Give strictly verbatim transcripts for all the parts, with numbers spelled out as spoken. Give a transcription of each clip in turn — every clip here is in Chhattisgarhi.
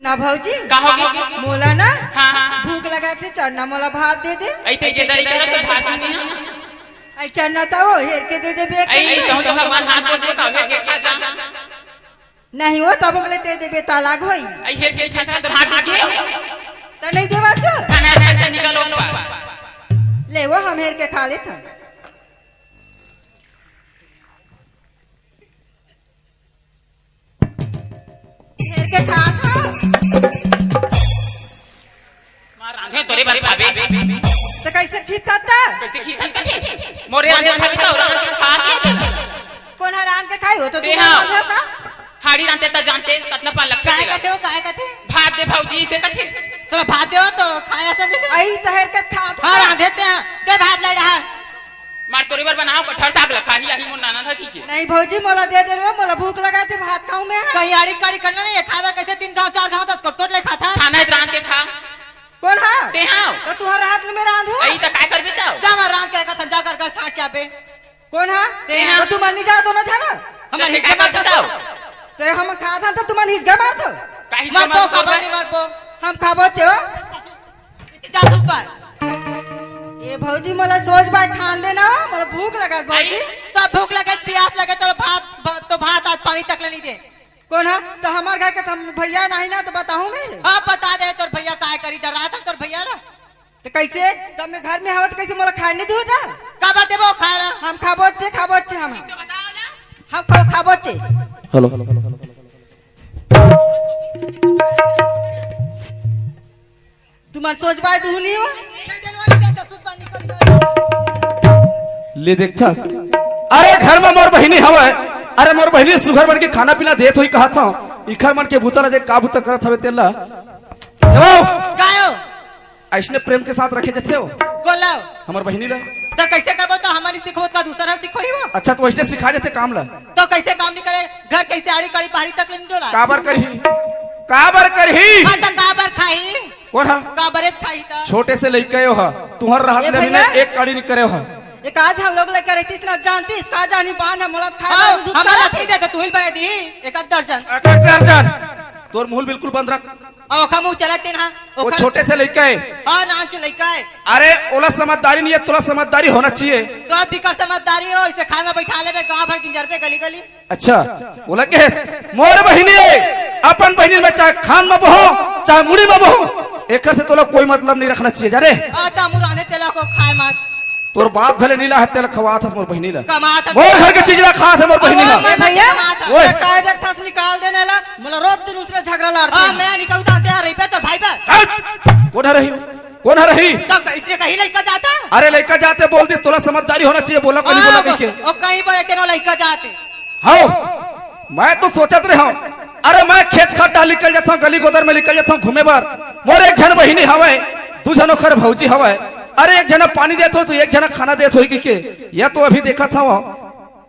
ना भौजी, का होगे? मोला ना हाँ, हाँ। भूख लगत हे, चल ना मोला भात दे दे। अई ते के दरी करत हे, भात नइ दे, हाँ। अई चल ना त ओ हेर के दे देबे। अई कहूँ तो भगवान हाथ को दे, का हेर के खा जा। नहीं ओ, तब ओकले ते देबे त अलग होई। अई हेर के खा जा त भात दे। त नइ देबस? खाना ऐसा निकालो ऊपर। ले ओ, हम हेर के खा लेथन। हेर के खात हव। माँ रांधे तोरे बर खाबे। त कइसे खींचत? कइसे खींचत? मोरे रांधे खाबे त रांध खा के। कोन ह रांध के खाई हो? त ते तू हा। रांधे हो का? हाड़ी रांधे त जानते, कतना पान लगथे काय तेला। कथे हो, काय कथे? भात दे भौजी, इसे कथे। त भात दे हो, त खाया सब इसे। अई त हेर के खात हव। हाँ, रांधे ते, दे भात ले डहा। मार तोरे बर बनाओ कटहर साग ल खाही, आही मोर ननद ह कहिके। नहीं भौजी, मोला दे दे रे, मोला भूख लगत हे, भात खाऊं मैं। कहीं आड़ी काड़ी करना नहीं है, खाए बर कइसे तीन घांव, चार घांव, दस कोट कोट ले खाता। खाना है त रांध के खा। कोन हा? ते हा। त तुहर हाथ में रांध हो? अई त काय करबे त? जा मार रांध के रखत हन, जा कर कर छांट के आबे। कोन हा? ते हा। त तुमन नइ जाओ दोनों झन? हमर ते हिस्सा काय करबे त? ते हम खात हन त तुमन हिचका मारत हो? का हिचका मारबो, मारत हो काबर बे? नहीं मारबो? हम खाबो चे। जा धूप पर। ए भौजी, मोला सोझ बाय खान दे ना, मोला भूख लगत भौजी। अई? त भूख लगे, पियास लगे, त भात, भ-, त भात आज पानी तक ले नइ दे। कोन ह? त हमर घर के त हम भैया नहीं ना, त बताहूं मैं। हाँ, बता दे तोर भैया काय करी, डरात हन तोर भैया ला। त कइसे? त मैं घर में हवत कइसे मोला खाए नइ दूहू त? काबर देबो खाए ला? हम खाबो चे, खाबो चे हम। हम खा-, खाबो चे। हेलो। तुमन सोझ बाय दुहू नहीं हो? ले देखथस, अरे घर में मोर बहिनी हवय, अरे मोर बहिनी सुघर बन के खाना पीना देत होही कहत हंव, इखर मन के बूता ला देख का बूता करत हवे तेला। ए वो, कायो? अइसने प्रेम के साथ रखे जथे हो। बोलाओ। हमर बहिनी ला। त कइसे करबो त हमन सिखोत का दूसर ह सिखोही वो? अच्छा त अइसने सिखा जथे काम ला। त कइसे काम नइ करे? घर कइसे आड़ी काड़ी बाहरी तक ले नइ डोला? काबर करही? काबर करही? हाँ, त काबर खाही? कोन हा? काबरेच खाही त। छोटे से लइका हो हा, तुहर रहत ए ले अभी भैया। मैं एक काड़ी नइ करे हो हा। एक आध झन लोग लइका रहितिस ना जानतिस, का जानी बांध ह मोला खाए हाँ, बर दूध हमला करत। नहीं देते, तू ही बने दी, एक आध दर्जन। एक आध दर्जन। तोर मुंह बिल्कुल बंद रख। अउ ओखर मुंह चलत तेन हा, वो ओखर छोटे से लइका हे। हाँ, नान से लइका हे। अरे, ओला समझदारी नहीं है, तोला समझदारी होना चाहिए। तो अब बिकर समझदारी हो, इसे खाए में बैठा लेबे, गांव भर गिंजरबे गली गली। अच्छा, ओला कहेस, मोर बहिनी हे, अपन बहिनी में चाहे खान में बहो, चाहे मुड़ी में बहो, एकर से तोला कोई मतलब नहीं रखना चाहिए, जा रे। आ, त मुराने तेला को खाए मत। तोर बाप घले नीला है, तेला खवात हस मोर बहिनी ला। कमात हस। मोर घर के चीज ला खात है मोर बहिनी ला। ओ, मैं भैया, कमात हस। ओए। मैं काय देखथस निकाल देने ला, मोला रोज दिन उसने झगड़ा लड़थे। हाँ, मैं निकलता हूँ, तेरा रही पे तो भाई पे। हट! कोन ह रही? कोन ह रही? तो इसने कहीं लइका जाता? अरे लइका जाते बोल दिस, तोला समझदारी होना चाहिए, बोला कोनी बोला हाँ, कहिके। ओ कहीं पर तेनो लइका जाते। हव, मैं तो सोचत रहे हंव, अरे मैं खेत खार डाहर निकल जात हंव, गली गोदर में निकल जात हंव घूमे बर, मोर एक झन बहिनी हवय, दू झन ओखर भौजी हवय, अरे एक झन पानी देत हो तो एक झन खाना देत होही कहिके, या तो अभी देखत हंव।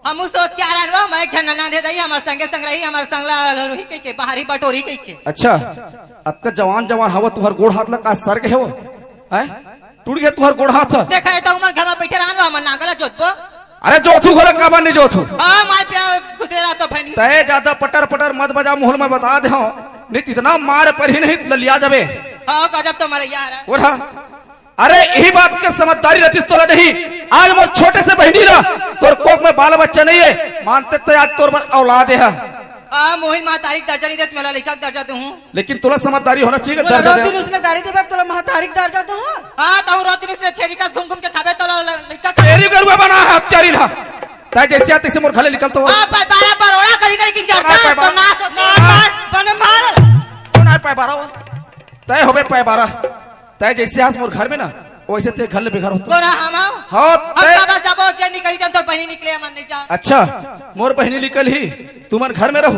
हमू सोच के आ रहन वो, मैं एक झन ननद हे दई, हमर संगे संग रही, हमर संग ला लरोही कहिके, बाहरी बटोरी कहिके। अच्छा, अतका जवान जवान हव, तुहर गोड़ हाथ ला का सर गे हे वो? हैं? टूट गे तुहर गोड़ हाथ। देखा, ए त उमर घर में बैठे रहन, हमन नांगल जोतबो। अरे जोतहू घलो काबर नहीं जोतहू? हाँ, माय प्यार गुजरे रहा तो भैनी। तय ज्यादा पटर पटर मत बजा, मुहल में बता दे हूँ, नहीं तो इतना मार पर ही नहीं ललिया जाबे। हाँ, गजब तो मरैया है। और हाँ, अरे यही बात के समझदारी रहती तोला नहीं। आज मोर छोटे से बहिनी ला, तोर कोख में बाल बच्चा नहीं है, मानते तो आज तोर बर औलाद है। हाँ, मोहिन महतारी के दर्जा नहीं देत, मोला लइका के दर्जा दूँ। लेकिन तोला समझदारी होना चाहिए, मोला दर्जा रोज दे। दिन उसने गारी देबे, तोला महतारी के दर्जा दूँ। हाँ, तहूँ रोज दिन उसने छेरी कस घूम घूम के खाबे, तोला ल-, लइका के। छेरी गरुआ बना है, हत्यारी ला। तय जैसे आते से मोर घले निकल तो। हाँ, पै बारा बरोड़ा करी करी की जरता, पै बारा। तो नाश होता। ना, ना, बने मार। कौन है पै बारा वो? तय होबे पै बारा। तय जैसे आस मोर घर में ना, वैसे ते घर ले बेघर होतो। तोरा हम आओ? हाँ, हम तय काबर जाबो, जे निकली जन तोर बहिनी निकले, हमन नहीं जा। अच्छा, मोर बहिनी निकल ही, तुमन घर में रहो।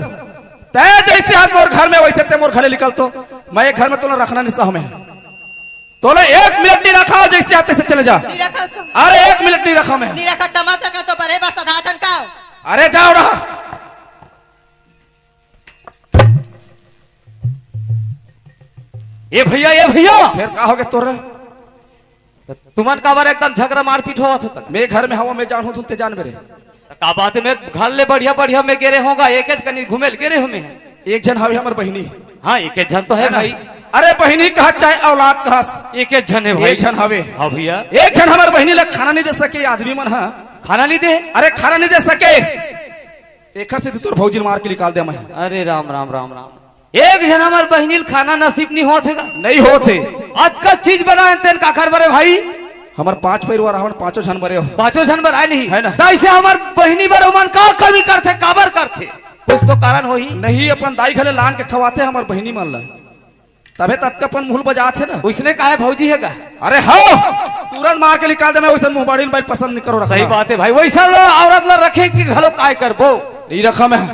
तय जैसे आज मोर घर में, वैसे ते मोर घरे निकल तो, मैं एक घर में तोला रखना नहीं सहमे। तोला एक मिनट नहीं रखा, जैसे आते से चले जा। नहीं रखा सो। अरे एक मिनट नहीं रखा मैं। नहीं रखा, तमाच रखा तो बरे बस सदा थन का। अरे जाओ रहा। ए भैया, ए भैया। फिर का हो गया तोरा? तुमन काबर एकदम झगड़ा मारपीट होवत होता? मैं घर में हवा, मैं जान हूँ, तुम ते जान मेरे। त का बात है, मैं घर ले बढ़िया बढ़िया मैं गेरे होगा, एक एक कनी घूमे ले गेरे हूँ मैं। एक झन हवे हमर बहिनी। हाँ, एक एक झन तो हे भाई। अरे बहिनी कहस चाहे औलाद कहस, एक एक झन हे भाई। एक झन हवे। हाँ भैया। एक झन हमर बहिनी ला खाना नहीं दे सके आदमी मन ह। खाना नहीं दे? अरे खाना नहीं दे सके। एखर सेती तोर भौजी ल मार के निकाल देंव मैं। अरे राम, राम, राम, राम। एक झन हमर बहिनी ल खाना नसीब नहीं होत हे गा। नहीं होत हे। अतका चीज बनाए तेन काखर बर हे भाई? हमर पांच परिवार हवन, पांचों झन बर हे। पांचों झन बर आए नहीं। हे ना? त अइसे हमर बहिनी बर ओमन का कमी करथे, काबर करथे? कुछ तो कारण होही। नहीं, अपन दाई घले लान के खवाथे हमर बहिनी मन ला। तभे त अतका अपन मुंह ल बजात हे ना। ओइसने काहे भौजी हे गा? अरे हो, तुरंत मार के निकाल देंव मैं, ओइसन मुंहबाड़ी ल मैं पसंद नहीं करों रखना। सही बात हे भाई, ओइसन औरत ला रखे के घलो काय करबो? नहीं रखंव मैं।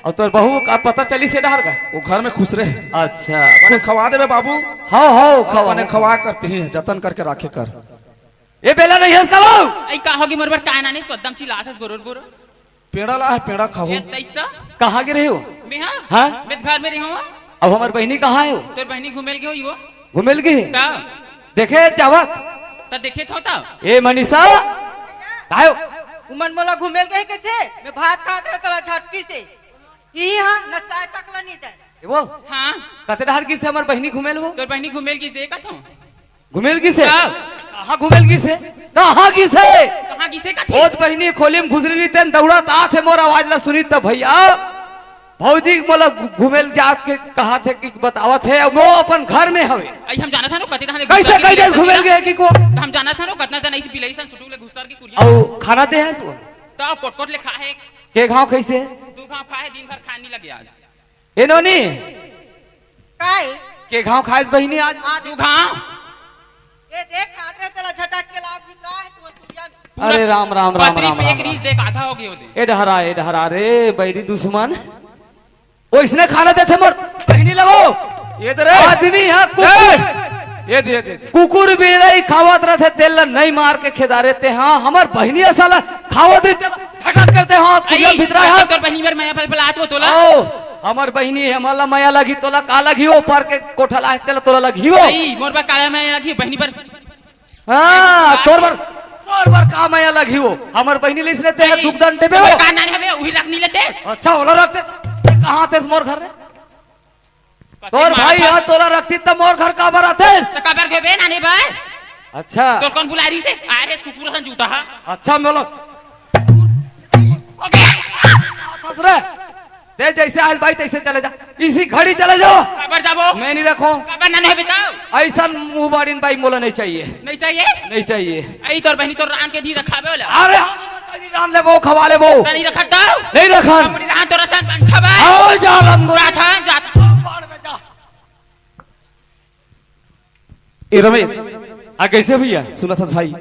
अउ तोर बहू का पता चलिस ए डहर का? वो घर में खुश रहे। अच्छा। अपने खवा देबे बाबू। हाँ, हाँ, खवा, अपने खवा। खवा करती ही, जतन करके राखे कर। ए बेला नहीं हस का बहू? अई का होगे मोर बर, काय नाने सोदम चिल्लात हस बोरोर बोरोर। पेड़ा ला हे, पेड़ा खाहू। ए तइसा? कहाँ गे रहे हो? मैं हाँ? हाँ? मैं घर में रहे हंव। अब हमर बहिनी कहाँ हे वो? तोर बहिनी घूमे ल गे होही वो। घूमे ल गे? त? देखे जावत? त देखे थो त? ए मनीषा, काय हो? उमन मोला घूमे ल गे हे कथे, मैं भात खात रहे तोला झटकी से। इही हाँ, न चाय तक ला नहीं दे। ए वो? हाँ। कते डहर गिस हे हमर बहिनी घूमे ल वो? तोर बहिनी घूमे ल गिस हे कथों। घूमे ल गिस हे? का? कहाँ घूमे ल गिस हे? कहाँ गिस हे? कहाँ गिस हे कथे? ओ त बहिनी खोली में घुसरी रहिस तेन दउड़त आत हे, मोर आवाज ला सुनिस त भैया, भौजी मोला घु-, घूमे ल जात के कहत हे कि बतावत हे, अउ वो अपन घर में हवे। अई हम जानत हन वो कते डहर ले कइसे घुसर के कहि देस बिलाई घूमे ल सन गे हे कि को? त हम जानत हन वो कतना झन अइसे बिलाई सन सुटुक ले घुसर के कुरिया। अउ खाना दे हस वो? त कोट कोट ले खाहे। के घांव खाइस हे? दू घांव खाहे, दिन भर खाए नहीं लगे आज। ए नोनी, काय? के घांव खाइस बहिनी आज? आज दू घांव। ए देख, खात रहे तेला झटक के लाग भी रहा है तुम्हारे कुटिया में। पूरा अरे राम, राम, राम, पतरी राम, पे राम, एक राम। रीस देख आधा होगे ओदे। ए डहरा, ए डहरा रे, बैरी दुश्मन। ओइसने खाना देथे मोर बहिनी ला वो। ए दे रे। आदमी ह कुकुर। ए! ए दे, ए दे, ए दे। कुकुर बिलई खावत रथे, तेला नहीं मार के खेदारे ते। हाँ, हमर बहिनी असन ला खावत रथे, तेला झटक करथे। हाँ, कुरिया अई, भीतरा है। तोर बहिनी बर मया पल पल आत वो तोला। ओ, हमर बहिनी हे, हमला मया लगही, तोला का लगही वो? पर के कोठा ला हे, तेला तोला लगही वो। अई, मोर बर काला मया लगही, बहिनी बर। हाँ, तोर बर, तोर बर का मया लगही वो? हमर बहिनी ल अइसने ते अई, दुख दन देबे वो। का नानी हवे, उही रख नहीं लेते। अच्छा, ओला रखते। कहाँ तेस मोर घर रे? कते तोर मार भाई खा- हा तोला रखतिस त मोर घर काबर आतेस? त काबर गे बे नाने भाई? अच्छा। तोर कौन बुला रही से? अरे कुकुर हन जूता हा। अच्छा मोला। फंस रे। ते जैसे आए भाई तैसे चले जा। इसी घड़ी चले जाओ। काबर जाबो? मैं नहीं रखो। काबर नाने हो बताओ। अइसन मुंह बाड़ीन भाई मोला नहीं चाहिए। नहीं चाहिए? नहीं चाहिए। अई तोर बहिनी तोर रान के दी रखाबे वाला। अरे हाँ, रान लेबो, खवा लेबो। नहीं रखत दाऊ? नहीं रखन। हमरी रान तोर सन बन खबे। आओ जा रंगो। राथन जात। ए रमेश। हाँ, कैसे भैया? सुनत हस भाई,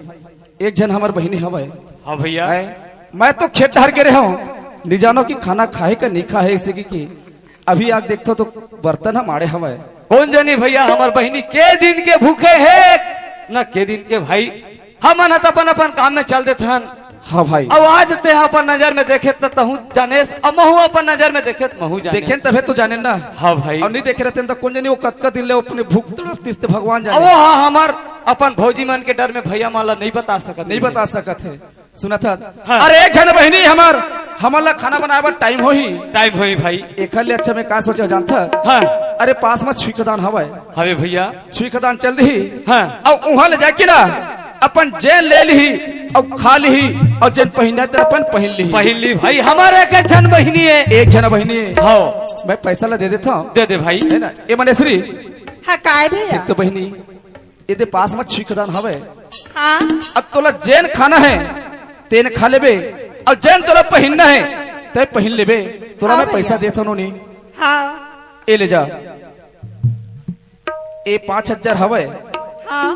एक झन हमर बहिनी हवय। हाँ भैया। हैं? मैं तो खेत डहर गे रहे हंव, नहीं जानो कि खाना खाहे का नहीं खाहे, इसे कि, कि अभी आके देखथंव तो बर्तन ह माड़े हवय। कोन जनी भैया, हमर बहिनी के दिन के भूखे हे, न के दिन के भाई। हमन ह त अपन अपन काम में चल देथन। हाँ भाई। अब आज तेहा अपन नजर में देखे त तहूँ जानेस, अब महूँ अपन नजर में देखे त महूँ जानेस। देखेन तभे तो जानेन ना। हाँ भाई। अउ नहीं देखे रहतेन त कोन जनी वो कतका दिन ले अपने भूख तड़पतिस ते भगवान जाने। अब वो हाँ, हमर अपन भौजी मन के डर में भैया मन ला नहीं बता सकत नहीं हन। बता सकत हे। सुनत हस? हाँ। अरे एक झन बहिनी हमर, हमन ला खाना बनाए बर टाइम होही। टाइम होही भाई। एखर ले अच्छा मैं का सोचेंव जानथस? हाँ। अरे पास में छुईखदान हवय। हवे भैया। छुईखदान चल दिही। हाँ। अउ उहाँ ले जाके ना अपन जेन ले लिही अउ खा लिही अउ जेन पहिनना हे तेन अपन पहिन लिही। पहिन लिही भाई, हमर एक झन बहिनी हे। एक झन बहिनी हे। हाँ। मैं पैसा ला दे देथंव। दे दे भाई। हे ना? ए मनेसरी। हाँ, काय भैया? देख तो बहिनी, एदे पास में छुईखदान हवय। हाँ। अब तोला जेन खाना हे, तेन खा लेबे, अउ जेन तोला पहिनना हे, ते पहिन लेबे। तोला हाँ मैं पैसा भैया। देथंव नोनी। हाँ। ए ले जा। ए पाँच हजार हवय। हाँ।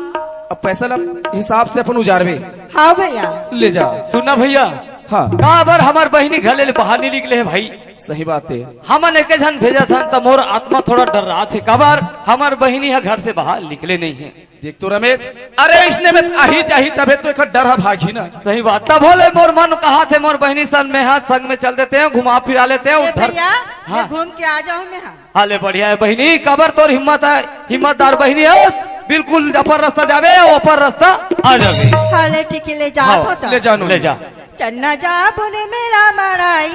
अब पैसा ला हिसाब से अपन उजारबे। हाँ भैया। ले जा। सुन ना भैया। हाँ। काबर हमर बहिनी घर ले बाहर नहीं निकले हे भाई? सही बात हे। हमन एके झन भेजत हन त मोर आत्मा थोड़ा डर्रात हे। काबर हमर बहिनी ह घर से बाहर निकले नहीं हे। देख तो रमेश, अरे अइसने में आही जाही तभे तो एकर डर ह भागही ना। सही बात। तभो ले मोर मन कहत हे मोर बहिनी सन में हा संग में चल देतेंव, घुमा फिरा लेतेंव ए उधर। भैया, हाँ। मैं घूम के आ जाहूँ मैं हा। हाँ ले बढ़िया हे बहिनी, काबर तोर हिम्मत हे, हिम्मतदार बहिनी हस, बिल्कुल अपन रस्ता जाबे, अपन रस्ता आ जाबे। हाँ ले ठीक हे, ले जात हाँ, हों त। ले जा नोनी। ले जा। चन्ना जा बुने मेला मड़ाई,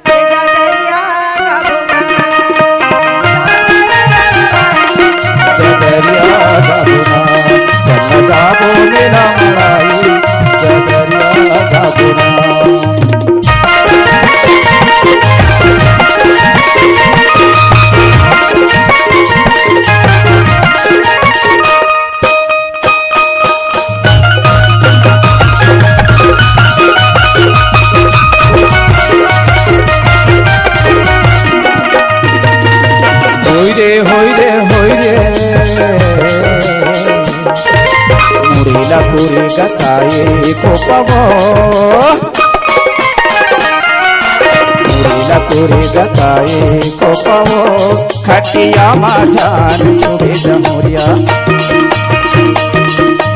ले जा दरिया का बुना। तोरे गताए को पवो, मुड़ी ला तोरे गताए को पवो, खटिया मा झान सोबे जमुरिया,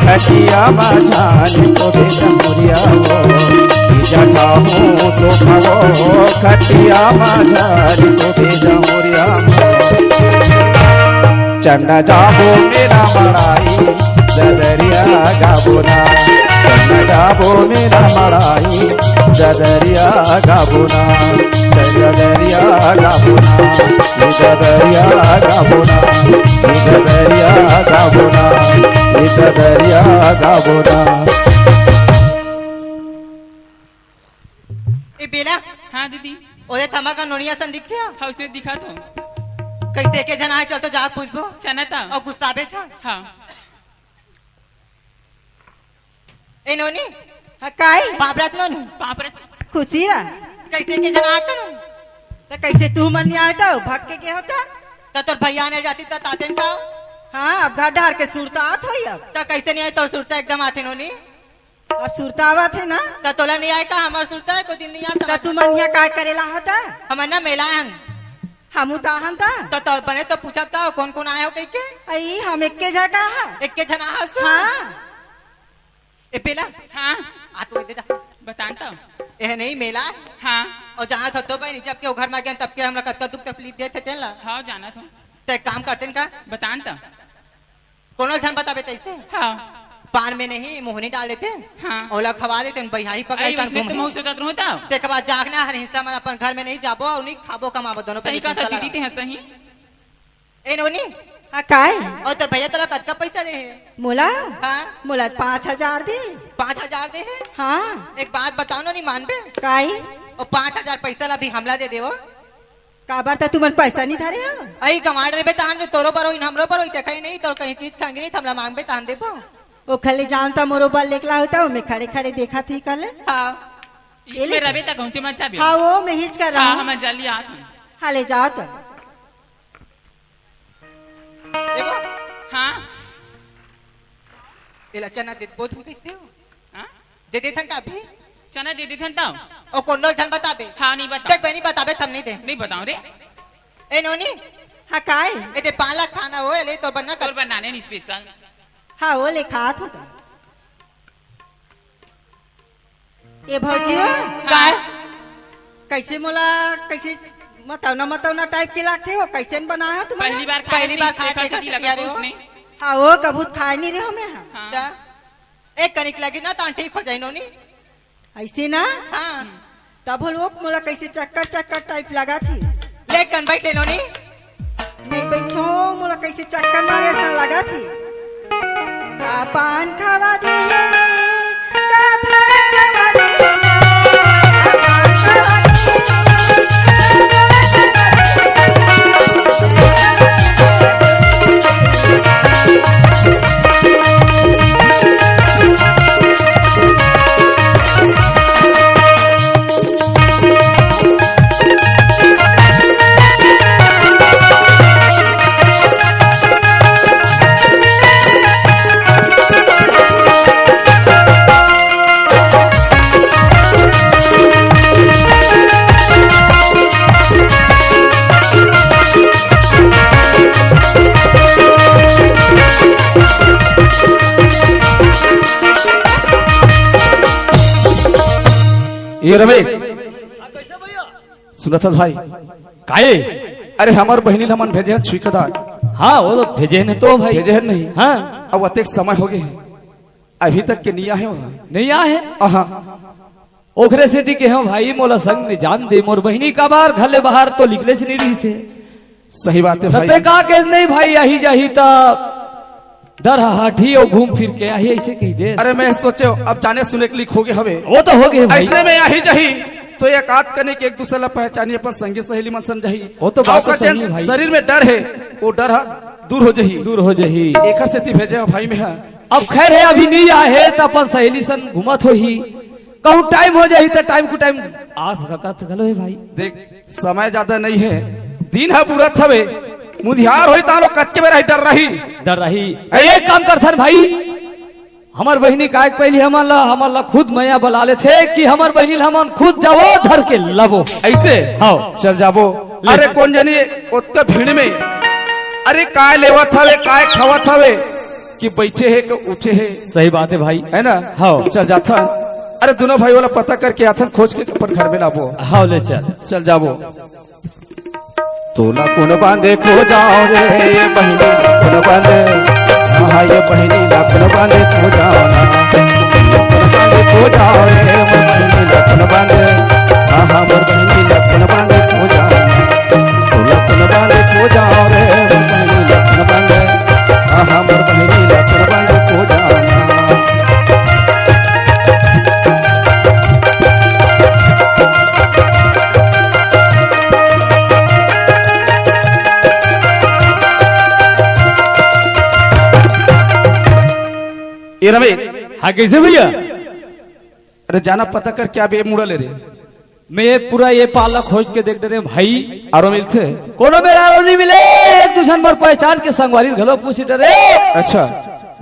खटिया मा झान सोबे जमुरिया वो, जटाहू सोफवो, खटिया मा झान सोबे जमुरिया वो। चंदा जाबो मेरा बड़ाई, ददरिया गाबोना। चंदा जाबो मेरा बड़ाई, ददरिया गाबोना। चंदा ददरिया गाबोना। ये ददरिया गाबोना। ये ददरिया गाबोना। ये ददरिया गाबोना। ए बेला। हाँ दीदी। ओए थमा का नोनिया सन दिखथे हो? हाँ, उसने दिखा तो। कैसे के जना है, चल तो जा पूछबो। चना ता। और गुस्सा बे छा। हाँ। ए नोनी। हाँ, काई? पापरत नोनी। पापरत। खुशी रह। कैसे के जना आता नोनी? तो कैसे तू मन नहीं आए तो भाग के के होता? तो तोर भैया ने जाती तो तातेन का? हाँ, अब घर डार के सुरता आत होई अब। तो कैसे नहीं आए, तोर सुरता एकदम आथे नोनी। अब सुरता आवत हे ना? त तोला नहीं आए का? हमर सुरता है, को दिन नहीं आता। त तुमन यहाँ काय करे ला हता? हमन ना मेला हन। हमू त आहन त। त, त बने तो पूछत का, कौन कौन आए हो कहि के? अई, हम एक्के झन का हा। एक्के झन आहा सा? हाँ। ए बेला। हाँ। आ तो दे दा। बतान तो। ए नहीं मेला है। हाँ। और जहाँ था तो भाई नीचे आपके घर में गए तब के हमरा कत्ता दुख तकलीफ देते तेला। हाँ, जाना था। ते काम करते का? बतान तो। कोनो झन बताबे तइसे? हाँ। पान में नहीं मोहनी डाल देते। हाँ। ओला खवा देते, बहियाही पकड़ अरे, कर उसने घूम। तुम हो सोचत रहो तो? तेकर बाद जागना हर हिस्सा मन अपन घर में नहीं जाबो और नहीं खाबो कमाबो दोनों सही पहले कहा था हिस्सा दीदी, लगा। ते हैं सही। ए नोनी। हाँ, काय? और तोर भैया तोला कतका पैसा दे है? मोला? हाँ। मोला पाँच हजार दे। पाँच हजार दे है? हाँ। एक बात बताओ नोनी, मानबे? काय? और पाँच हजार पैसा ला भी हमला दे देवो। काबर त तुमन पैसा नहीं धरे हो? अई कमाड़ रहे तहन जो तोरो बर होई, हमरो बर होई, देखा ही नहीं, तोर कहीं चीज खाएंगे नहीं, त हमला मांगबे तहन देबो। ओ खले जान त मोरो बर लेकला होता, मैं खड़े खड़े देखा थी कल। हाँ। इसमें रबे त घुंचे मत जाबे। हाँ, वो मैं हिच कर रहा हाँ, हूँ। हम जल्दी आत हूँ। हाँ, ले जाओ तो। देखो। हाँ। एला चना दे, बहुत हम कैसे हो? हाँ? दे देथन का अभी? चना दे देथन त? ओ कोनो झन बताबे? हाँ, नहीं बता। देख बे, नहीं बताबे, त हम नहीं दे। नहीं बताओ रे। ए नोनी। हाँ, काय? ए दे पालक खाना हो, ले तो बनना कर। तोर बनाने नहीं स्पेशल। हाँ, वो ले खात हो तो। ए भौजी हो। काय? कैसे मोला, कैसे मतौना, मतौना टाइप के लागथे हो? कैसे न बनाए हो तुमन? पहली बार खाए पहली बार खाए देखा देखा सकी लगा किया रे कुछ हो। नहीं। हाँ, वो कभू खाए नहीं रहे हो मैं, हाँ। हाँ। क्या? एक कनिक लगी ना, त ठीक हो जाई नोनी। ऐसे ना? हाँ। तब लोग मोला कैसे चक्कर चक्कर टाइप लगा थी। ले कन बैठ ले नोनी। नहीं बैठो, मोला कैसे चक्कर मारे सा लगा थी। का पान खावा दी, का पान खावा दी, का पान खावा दी। ये रमेश, सुनत हस भाई? काये? अरे, हमर बहिनी ल हमन भेजे हन छुईखदार। हाँ, वो तो भेजे हन तो भाई। भेजे हन नहीं? हाँ। अब अतेक समय हो गए हैं, अभी तक के नहीं आए वहाँ। नहीं आए हैं? हाँ। ओखरे सेती के हो भाई, मोला संग में जान दे, मोर बहिनी काबर घर ले बाहर तो निकलेच नहीं रहिसे। सही बात है भाई। तते का के नहीं भाई, आही जाही त डर हाठी अउ घूम फिर के आही, ऐसे कही दे। अरे मैं सोचे अब जाने सुने के लिए हो गए हवे। वो तो हो गए भाई। ऐसने में आही जाही तो एक आध कने के एक दूसरे ला पहचानी, अपन संगी सहेली मन सन जाही। वो तो बात तो सही है भाई। शरीर में डर है, वो डर ह-, दूर हो जाही। दूर हो जाही। एकर सेती भेजे हव भाई मैं ह। अब खैर है, अभी नहीं आए है त अपन सहेली सन घूमत होही। कहूँ टाइम हो जाही त टाइम को टाइम आ सकत घलो है भाई। देख, समय ज्यादा नहीं है, दिन ह बुरत हवे, मुधियार होही तालो कतके बेरा ही डर रही। डर रही। ए, एक काम करथन भाई, हमर बहिनी काय के पहिली हमन ला, हमन ला खुद मया बला लेथे कि हमर बहिनी ला हमन खुद जाबो धर के लाबो। ऐसे? हाँ। चल जाबो। ले अरे चल। कौन जानी ओतका भीड़ में, अरे काय लेवत हवे, काय खावत हवे, कि बैठे हे कि उठे हे। सही बात है भाई। है ना? हाँ। चल जाथन। अरे दोनों भाई वाला पता करके आथन, खोज के अपन घर में लाबो। हाँ, ले चल। चल जाबो। तोला कोन बांधे खोजाओ रे, ये बहिनी ला कोन बांधे, हाँ, ये बहिनी ला कोन बांधे खोजाओ ना। कोन बांधे खोजाओ रे, मोर बहिनी ला कोन बांधे, हाँ, हाँ, मोर बहिनी ला कोन बांधे खोजाओ ना। तोला कोन बांधे खोजाओ रे, मोर बहिनी ला कोन बांधे, हाँ, हाँ, मोर बहिनी ला कोन बांधे खोजाओ ना। ए रमेश। हाँ, कैसे भैया? अरे जाना पता कर क्या बे मुड़ा ले रे। मैं ये पूरा ये पाला खोज के देख डरे भाई। आरो मिलथे? कोनो मेरा आरो नहीं मिले। एक दू झन मोर पहचान के संगवारी घलो पूछ डरे। अच्छा।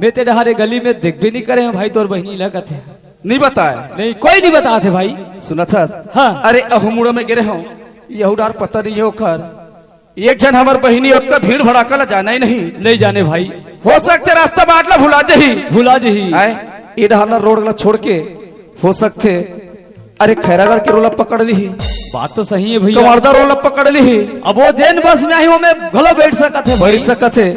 मैं ते डहारे गली में देखबे नहीं करे हैं भाई, तोर बहिनी ला कथे। नहीं बताए? नहीं, कोई नहीं बताथे भाई। सुनत हस? हाँ। अरे अहू मुड़ा में गिरे हूँ, यहू डार पता नहीं है ओकर। एक झन हमर बहिनी ओतका भीड़ भड़ाका ला जाना ही नहीं। नहीं जाने भाई। हो सकथे रास्ता बाट ला भुला जही। भुला जही। आय, ए डहार ला रोड ला छोड़ के हो सकथे, अरे खैरागढ़ के रोड ला पकड़ लिही। बात तो सही है भैया। कवर्धा रोड ला पकड़ लिही। अब वो जेन बस में आही, वो में घलो बैठ सकत है भाई। बैठ सकत है।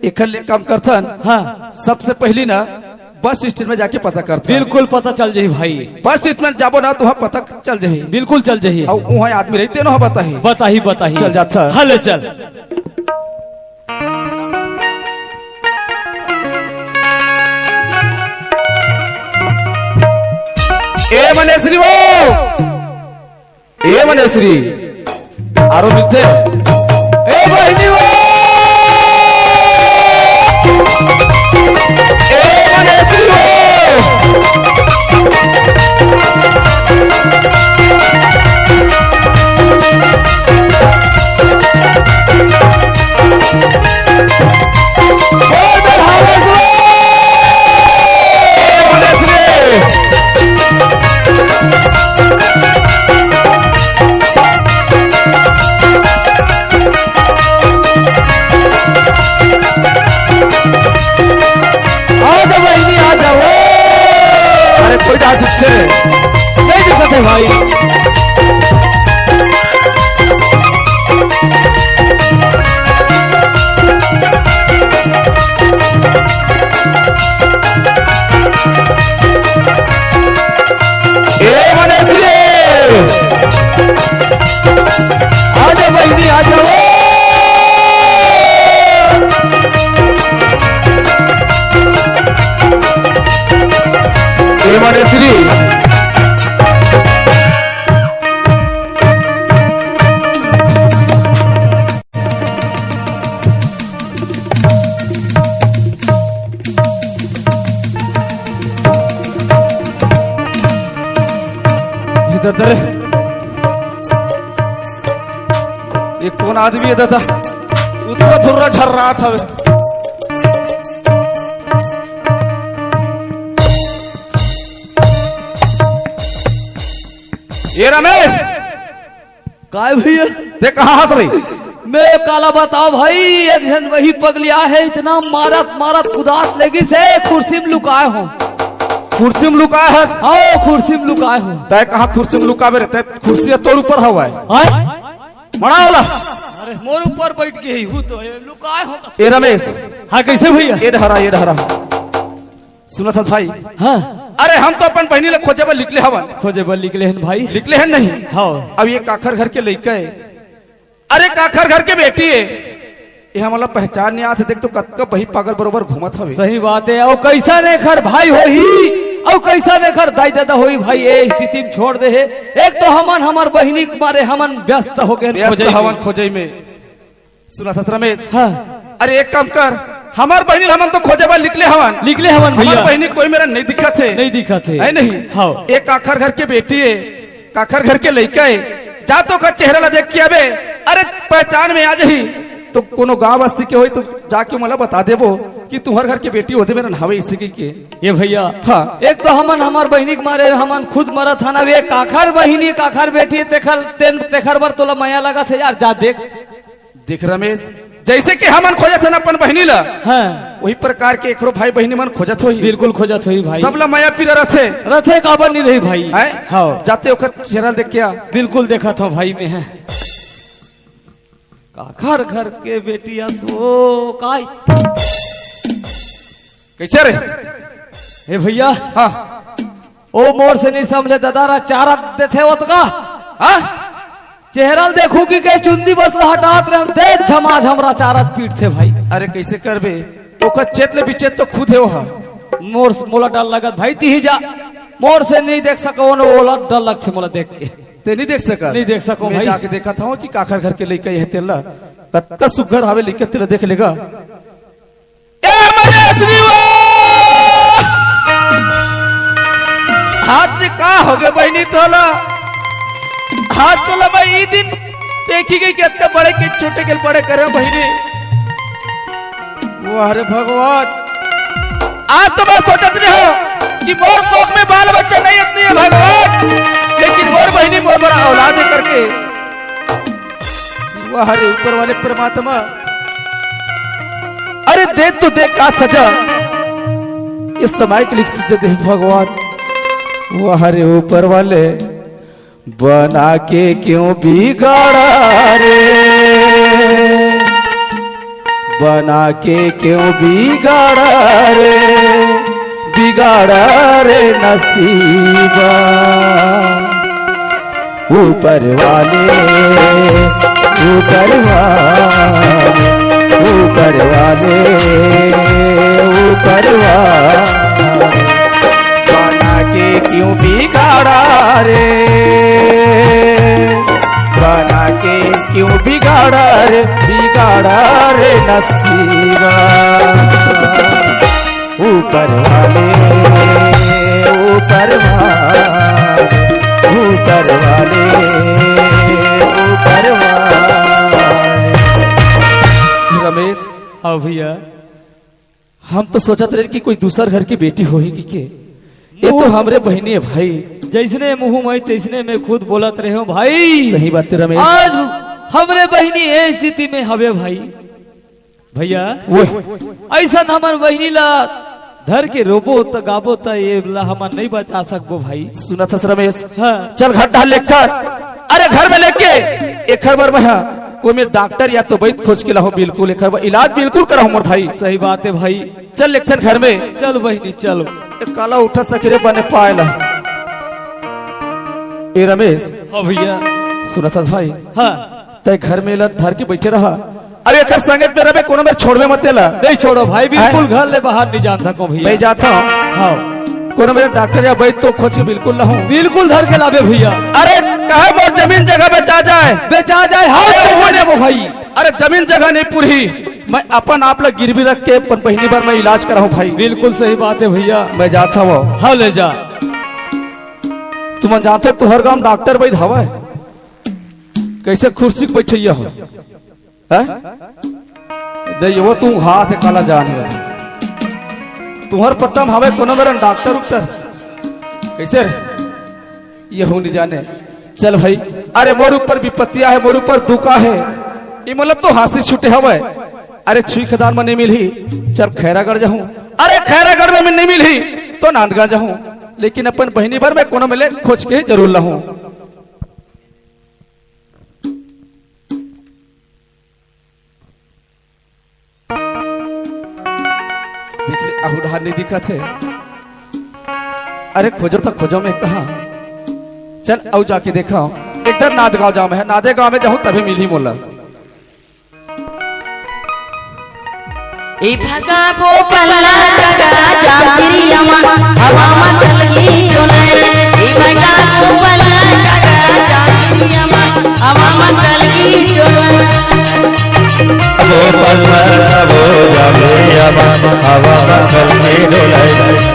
एखर ले काम करथन। हाँ। सबसे पहली ना बस स्टैंड में जाके पता करथन। बिल्कुल पता चल जाही भाई। बस स्टैंड में जाबो ना तो वहाँ पता चल जाही। बिल्कुल चल जाही। अउ वहाँ आदमी रहिथे ना बताही। बताही, बताही। चल जाथन। हाँ, ले चल। ए मनेश्री वो, ए मनेश्री, आरो मिलथे। ए बहिनी वो, ए मनेश्री वो। आ जा बहिनी, आ जा। अरे कोई डांस अच्छे नहीं दिखत है भाई। ए मनेश्री, आ जा बहिनी, आ जा। ए मनेश्री। ये दादा रे, ये कौन आदमी है दादा? उतना धुर्रा झर रहा था। ये रमेश, काय भैया? ते कहाँ हस रही? मैं काला बताओ भाई, एक झन वही पगलिया है, इतना मारत मारत कुदात लेगिस हे, खुर्सी में लुकाए हो। खुर्सी में लुकाए हस? हाँ, खुर्सी में लुकाए हो। तय कहाँ खुर्सी में लुकावे रे? तय खुर्सी तोर ऊपर हवा है। हाँ? मड़ा वाला। अरे मोर ऊपर बैठ गई हूँ तो ये लुकाए हो। ए रमेश। हाँ, कैसे भैया? ये डहरा, ये डहरा। सुनत हस भाई? हाँ। अरे हम तो अपन बहिनी ला खोजे बर निकले हवन। खोजे बर निकले हन भाई। निकले हन नहीं? हाँ। अब ये काखर घर के लइका है, अरे काखर घर के बेटी है, ये हमला पहचान नहीं आत हे। देख तो कतका बही पागल बरोबर घूमत हवे। सही बात है। अउ कैसन एखर भाई होही, अउ कैसन एखर दाई ददा होही भाई, ये स्थिति में छोड़ दे हे। एक तो हमन हमर बहिनी के मारे हमन व्यस्त हो गए व्यस्त खोजे हवन में। खोजे में। सुनत हस रमेश। हाँ। अरे एक काम कर, हमर बहिनी ल हमन तो खोजे बर निकले हवन। निकले हवन हमर भैया। बहिनी कोई मेर नहीं दिखत हे। नहीं दिखत हे। है नहीं? हाँ। एक काखर घर के बेटी है, काखर घर के लइका है, जा तो ओकर चेहरा ला देख के आबे। अरे पहचान में आ जाही। तो कोनो गांव बस्ती के होई तो जाके मोला बता देबो कि तुंहर घर के बेटी ओदे मेरन हवे, इसे कहिके। ए भइया, हाँ। एक तो हमन हमर बहिनी के मारे हमन खुद मरत हन, अब ए काखर बहिनी, काखर बेटी, तेखर, तेन, तेखर बर तोला मया लगत हे यार, जा देख। देख रमेश, जइसे कि हमन खोजत हन अपन बहिनी ला, हाँ। वही प्रकार के एकरो भाई बहिनी मन खोजत होही। बिल्कुल खोजत होही भाई। सबला मया पीरा रथे। रथे काबर नहीं रही भाई। हैं? हाँ। जाते ओकर चेहरा देख के आ। बिल्कुल देखत हंव भाई मैं। काखर घर के बेटी अस ओ काई। कइसे रे? ए भइया। हाँ। ओ मोर से नहीं समझे दादा रा चारा देथे ओतका। हाँ? चेहरा ल देखहूं कि कहीं चुंदी बस ल हटात रहे, दे झमाझम रा चारा पीटथे भाई। अरे कइसे करबे? ओकर चेत ले बिचेत तो खुद हे ओहा। मोर, मोला डर लगत भाई, तिही जा। मोर से नहीं देख सको, ओला डर लगथे मोला देख के। ते नहीं देख सका? नहीं देख सको मैं भाई। जाके देखत हंव कि काखर घर के लइका ए हे तेला। कतका सुग्घर हावे लइका तेला देख लेगा। ए महेश री वो! आज का होगे बहिनी तोला? आज तोला मैं ई दिन देखी गई कि अत्ते बड़े के छोटे के बड़े करे बहिनी। वाह रे भगवान, आज तो मैं सोचत रहे हो कि मोर कोख में बाल बच्चा नहीं इतनी है भगवान, लेकिन मोर बहिनी मोर बड़ा औलाद है करके। वाह रे ऊपर वाले परमात्मा, अरे दे तो दे का सजा, इस समय के लिए सजा दे भगवान। वाह रे ऊपर वाले, बना के क्यों बिगाड़ा रे, बना के क्यों बिगाड़ा रे, बिगाड़ा रे नसीबा। ऊपर वाले, ऊपर वाले, ऊपर वाले, ऊपर वाले, बना के क्यों बिगाड़ा रे, बना के क्यों बिगाड़ा रे, बिगाड़ा रे नसीबा। ऊपर वाले, ऊपर वाले, ऊपर वाले, ऊपर वाले। रमेश। हाँ भइया। हम तो सोचत रहे कि कोई दूसर घर की बेटी होही कि के। ये तो हमरे बहिनी है भाई। जइसने मुंह में तइसने मैं खुद बोलत रहे हंव भाई। सही बात है रमेश। आज हमरे बहिनी ए स्थिति में हवे भाई। भइया, वो अइसन हमर बहिनी ला धर के रोबो त गाबो त ए ला हमन नहीं बचा सकबो भाई। सुनत हस रमेश? हाँ। चल घर डाल लेकर, अरे घर में लेके एखर बर मैं, हाँ, कोई मैं डॉक्टर या तो वैद खोज के लाहूं, बिल्कुल एखर बर इलाज बिल्कुल कराहूं मोर भाई। सही बात है भाई। चल लेथन घर में। चल बहिनी चल। ए काला उठा सखी रे बने पाए ला। ए रमेश। हाँ भइया। सुनत हस भाई? हाँ। तैं घर में ला धर के बइठे रहा। अब एकर संगत में रहे, कोनो मेर छोड़बे मत तेला। नहीं छोड़ो भाई, बिल्कुल हैं? घर ले बाहर नहीं जान सको भइया। नहीं जात हंव। हाँ। कोनो मेर डॉक्टर या वैद तो खोज के बिल्कुल लाहूं। बिल्कुल धर के लाबे भइया। अरे कहे मोर जमीन जगह बेचा जाए। बेचा जाए, हाँ, अरे बेचा वो देबो भाई। अरे जमीन जगह नहीं पूरही, मैं अपन आप ला गिरवी रख के अपन बहिनी बर मैं इलाज कराहूं भाई। बिल्कुल सही बात है भइया। मैं जात हंव। हाँ ले जा। तुमन जानत हव तुंहर गांव डॉक्टर वैद हवय? कइसे खुर्सी के बइठइया हो? हैं? नहीं, वो तू हाथ से काला जान है। तुंहर पता में हवय कोनो मेरन डॉक्टर उक्टर? कइसे रे? ये हो नहीं जाने। चल भाई, अरे मोर ऊपर विपत्तिया है, मोर ऊपर दुख आहे। ये मतलब तो हाथ से छूटे हवय। अरे छुई खदान में नहीं मिलही, चल खैरागढ़ जाहूं। अरे खैरागढ़ में नहीं मिलही, तो नांदगांव जाहूं। लेकिन अपन बहिनी बर मैं कोनो मेले खोज के जरूर लाहूं। देख ले, आहू डहार नहीं दिखत हे। अरे खोजो तो खोजो मैं कहा। चल, अउ जाके देखा। इधर नांदगांव जाम है, नांदे गांव में जाहूं तभी मिलही मोला। ए भगा वो पल्ला टगा जाम चिड़िया मा, हवा मा कलगी डोले। ए भगा वो पल्ला टगा जाम चिड़िया मा, हवा मा कलगी डोले। वो पल्ला वो जाम चिड़िया मा, हवा मा कलगी डोले।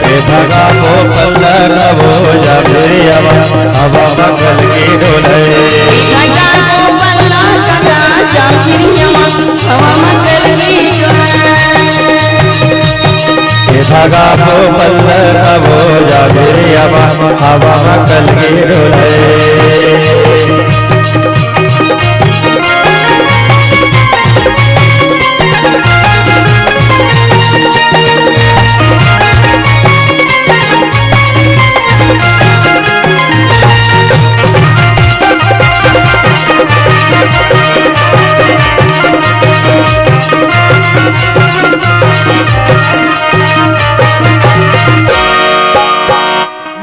ए भगा वो पल्ला वो जाम चिड़िया मा, हवा मा कलगी डोले। ए भगा वो पल्ला टगा जाम चिड़िया मा, हवा गाबो बल्ल तबो जागे रे आबा, हवा मा कलगी डोले।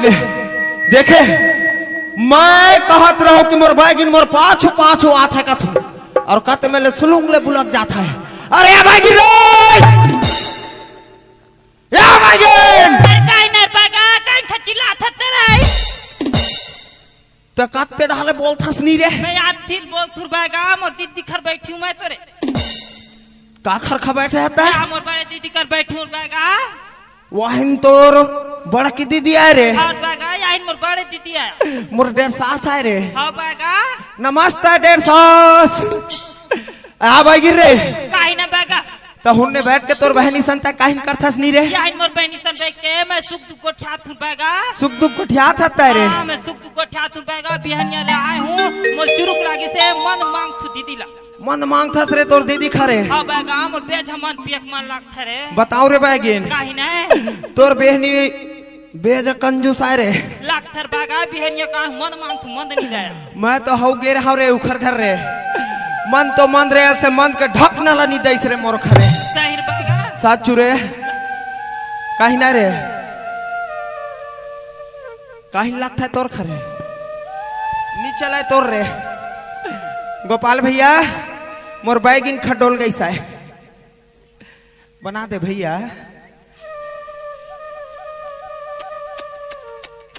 ले, देखे, मैं कहत रहूं कि मोर बैगिन मोर पाछू पाछू आथे कथू, अउ कत में ले सुलुंग ले बुलक जात हे। अरे ए बैगिन रे, ए बैगिन। अरे काहे न बैगा, काहे न चिल्लात हस रे? त कत्ते डाले बोलथस नी रे? मैं याद थिर बोल थुर बैगा, मोर दीदी घर बैठी हूं मैं तोरे। का खर खा बैठे हस तैं? हाँ, मोर बड़े दीदी घर बैठी हूं बैगा। वाहिन तोर बड़की दीदी आय रे। हाँ बैगा, याहिन मोर बड़े दीदी आय। मोर डेढ़ सास आय रे। हाँ बैगा। नमस्ते डेढ़ सास। आ बैगिन रे। काहे न बैगा। त हुन्ने बैठ के तोर बहनी सन तैं काहिन करथस नी रे? याहिन मोर बहनी सन बैठ के मैं सुख दुख गोठियात हूं बैगा। सुख दुख गोठियात हस तैं रे? हाँ, मैं सुख दुख गोठियात हूं बैगा, बिहनिया ले आय हूं, मोर चुरुक लागिस हे, मन मांगथू दीदी ला। मन मांगथस रे तोर दीदी खरे? हाँ बैगा, मोर बेजा मन पियक मन लागथे रे। बताओ रे बैगिन। काहे न? तोर बहनी बेजा कंजूस आय रे। लागथे रे बैगा, बिहनिया का मन मांगथू, मन नी दे। मैं तो हव गे रहंव रे उखर घर रे। मन तो मन रे, अइसे मन के ढकना ला नी दइस रे मोर खरे। सही रे बैगा। साचू रे। काहे न रे? काहिन लागथे तोर खरे? नी चलय तोर रे। गोपाल भइया, मोर बैगिन खडोल गइस हे। बना दे भइया।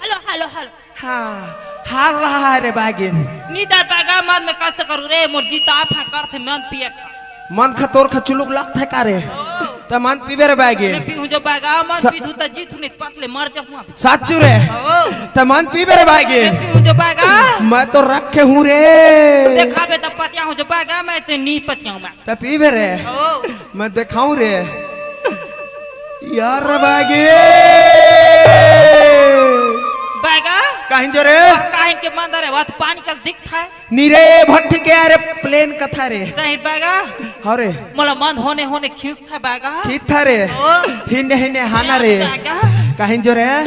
Hello, hello, hello. हाँ, हार रहा है रे बैगिन। नी दे बैगा, मन में कष्ट करू रे, मोर जीता आप हाँ करथे मन पिए खा। मन खा तोर खा चुलुक लागथे का रे? ओ। त मन पीबे रे बैगिन। मैं पीहूं जो बैगा, मन स- पीथू त जीथू नी पट ले मर जाहूं। साचू रे। ओ। त मन पीबे रे बैगिन। मैं पीहूं जो बैगा। मैं तो रखे हूं रे। देखाबे त पतिया हूं जो बैगा, मैं ते नी पतिया हूं मैं। त पीबे रे। ओ। मैं देखाऊं रे। यार बैगिन। बैगा। काहिन जो रे? काहिन के मंदर हे, वह तो पानी कस दिखथे। नी रे भट्टी के, अरे प्लेन कथा रे। सही बैगा। हाँ रे। मोला मन होने होने खींचथे बैगा। खींचथे रे। ओ। हिन्ने हिन्ने हाना रे। बैगा। काहिन जो रे।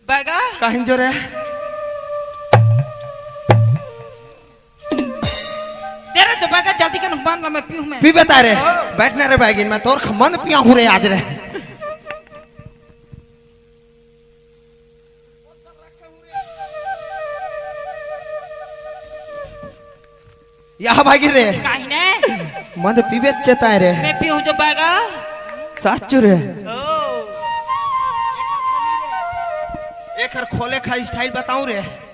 बैगा। काहिन जो रे। तेरा जो बैगा जल्दी के नुकमान ला मैं पीहूं मैं। पीबे तैं रे। ओ। बैठ न रे बैगिन, मैं तोर खा मन पिया हूं रे आज रे। या बैगिन रे। काहिन? मन पीबे चेताय रे। मैं पीहूं जो बैगा। साचू रे। ओ। एखर खोले खा style बताऊं रे।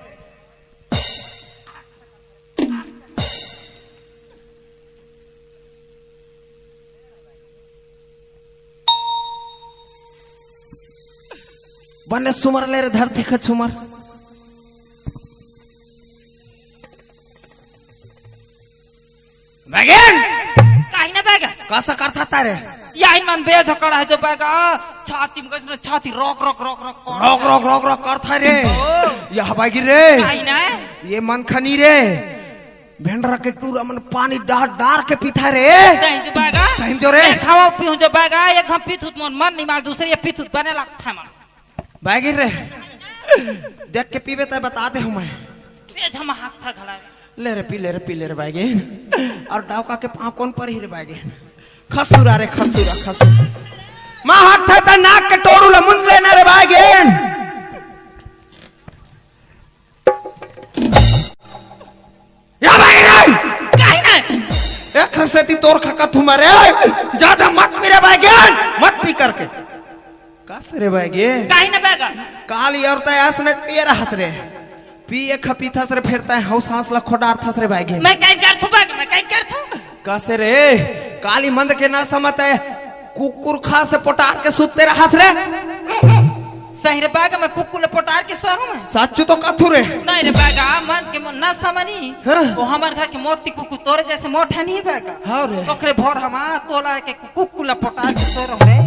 बने सुमर ले रे धरती खा छुमर। बैगिन! काहिन बैगा? कस करथस तैं रे? याहिन मन बेजा कड़ा हे जो बैगा। छाती में कइसे छाती रोक, रोक, रोक, रोक, रोक। रोक, रोक, रोक, रोक करथे रे। ओ। या बैगिन रे। काहिन? ये मन खा नी रे। भेंडरा के टूरा मन पानी डार डार के पीथे रे। सही जो बैगा। सही जो रे। एक हवा पीहूं जो बैगा, एक हम पीथू त मोर मन नी माने, दूसरे ये पीथू त बने लागथे मन। बैगिन रे, देख के पीबे तैं बता देहूं मैं। पेज हम हाथ था घला। ले रे पी, ले रे पी, ले रे बैगिन। अउ डौका के पांव कोन परही रे बैगिन? खसुरा रे खसुरा, खसुरा। मां हाथ था त नाक के टोरू ला मुंद लेना रे बैगिन। या बैगिन रे! काहिन? एखर सेती तोर खा कथू मरे, जादा मत पी रे बैगिन, मत पी करके। कस रे बैगिन? काहिन बैगा? काली अउ तैं अइसने पिए रहस रे। पिए खा पीथस रे, फेर तैं हव सांस ला खोडारथस रे बैगिन। मैं काहिन करथू बैगा, मैं काहिन करथू? कस रे, काली मंद के नसा म तैं कुकुर खा से पोटार के सुत्ते रहस रे। सही रे बागा, मैं कुकुर ल पोटार के सोरहूं मैं। सच्चू तो कथू रे। नहीं रे बागा, मन के मन ना समनी। हाँ। वो हमर घर के मोती कुकुर तोरे जैसे मोटा नहीं बागा। हाँ रे। ओकरे भोर हमा तोला के कुकुर ल पोटार के सोरहूं रे।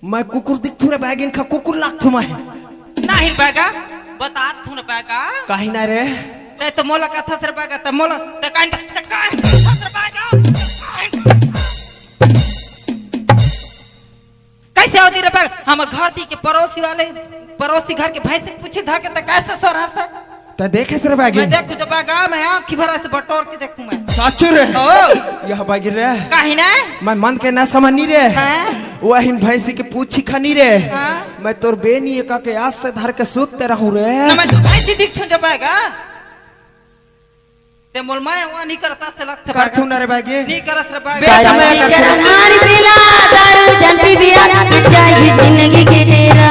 मैं कुकुर दिखथू रे बैगिन खा, कुकुर लागथू मैं। नहीं बागा, बता थू ना बागा। काहे ना रे? ते तो मोला कथस रे बागा, ते मोला, ते काहे, ते काहे कथस रे बागा? कैसे होती रे बागा? हमर घर दी के पड़ोसी वाले, पड़ोसी घर के भैंस के पूछी धर के ते कैसे सोरहस? ते देखे से रे बागी? मैं देखू जो बागा, मैं आँखी भरा से बटोर के देखू मैं। साचू रे? ओ। यह बागी रे। काहे ना? मैं मन के ना समझनी रे। हाँ? वहिन भैंसी के पूछी खनी रे। हाँ? मैं तोर बेनी एका के आस से धर के सूतते रहूं रे। ना मैं तो भैंसी दिखथू जो बागा। ते मोल माया हुआ नहीं करता से लगता करथू ना रे बागी। नहीं करस रे बागा। बेटा मैं करथू। करनार पिला दारू जन पी बिया, मिट जाएगी जिंदगी के डेरा।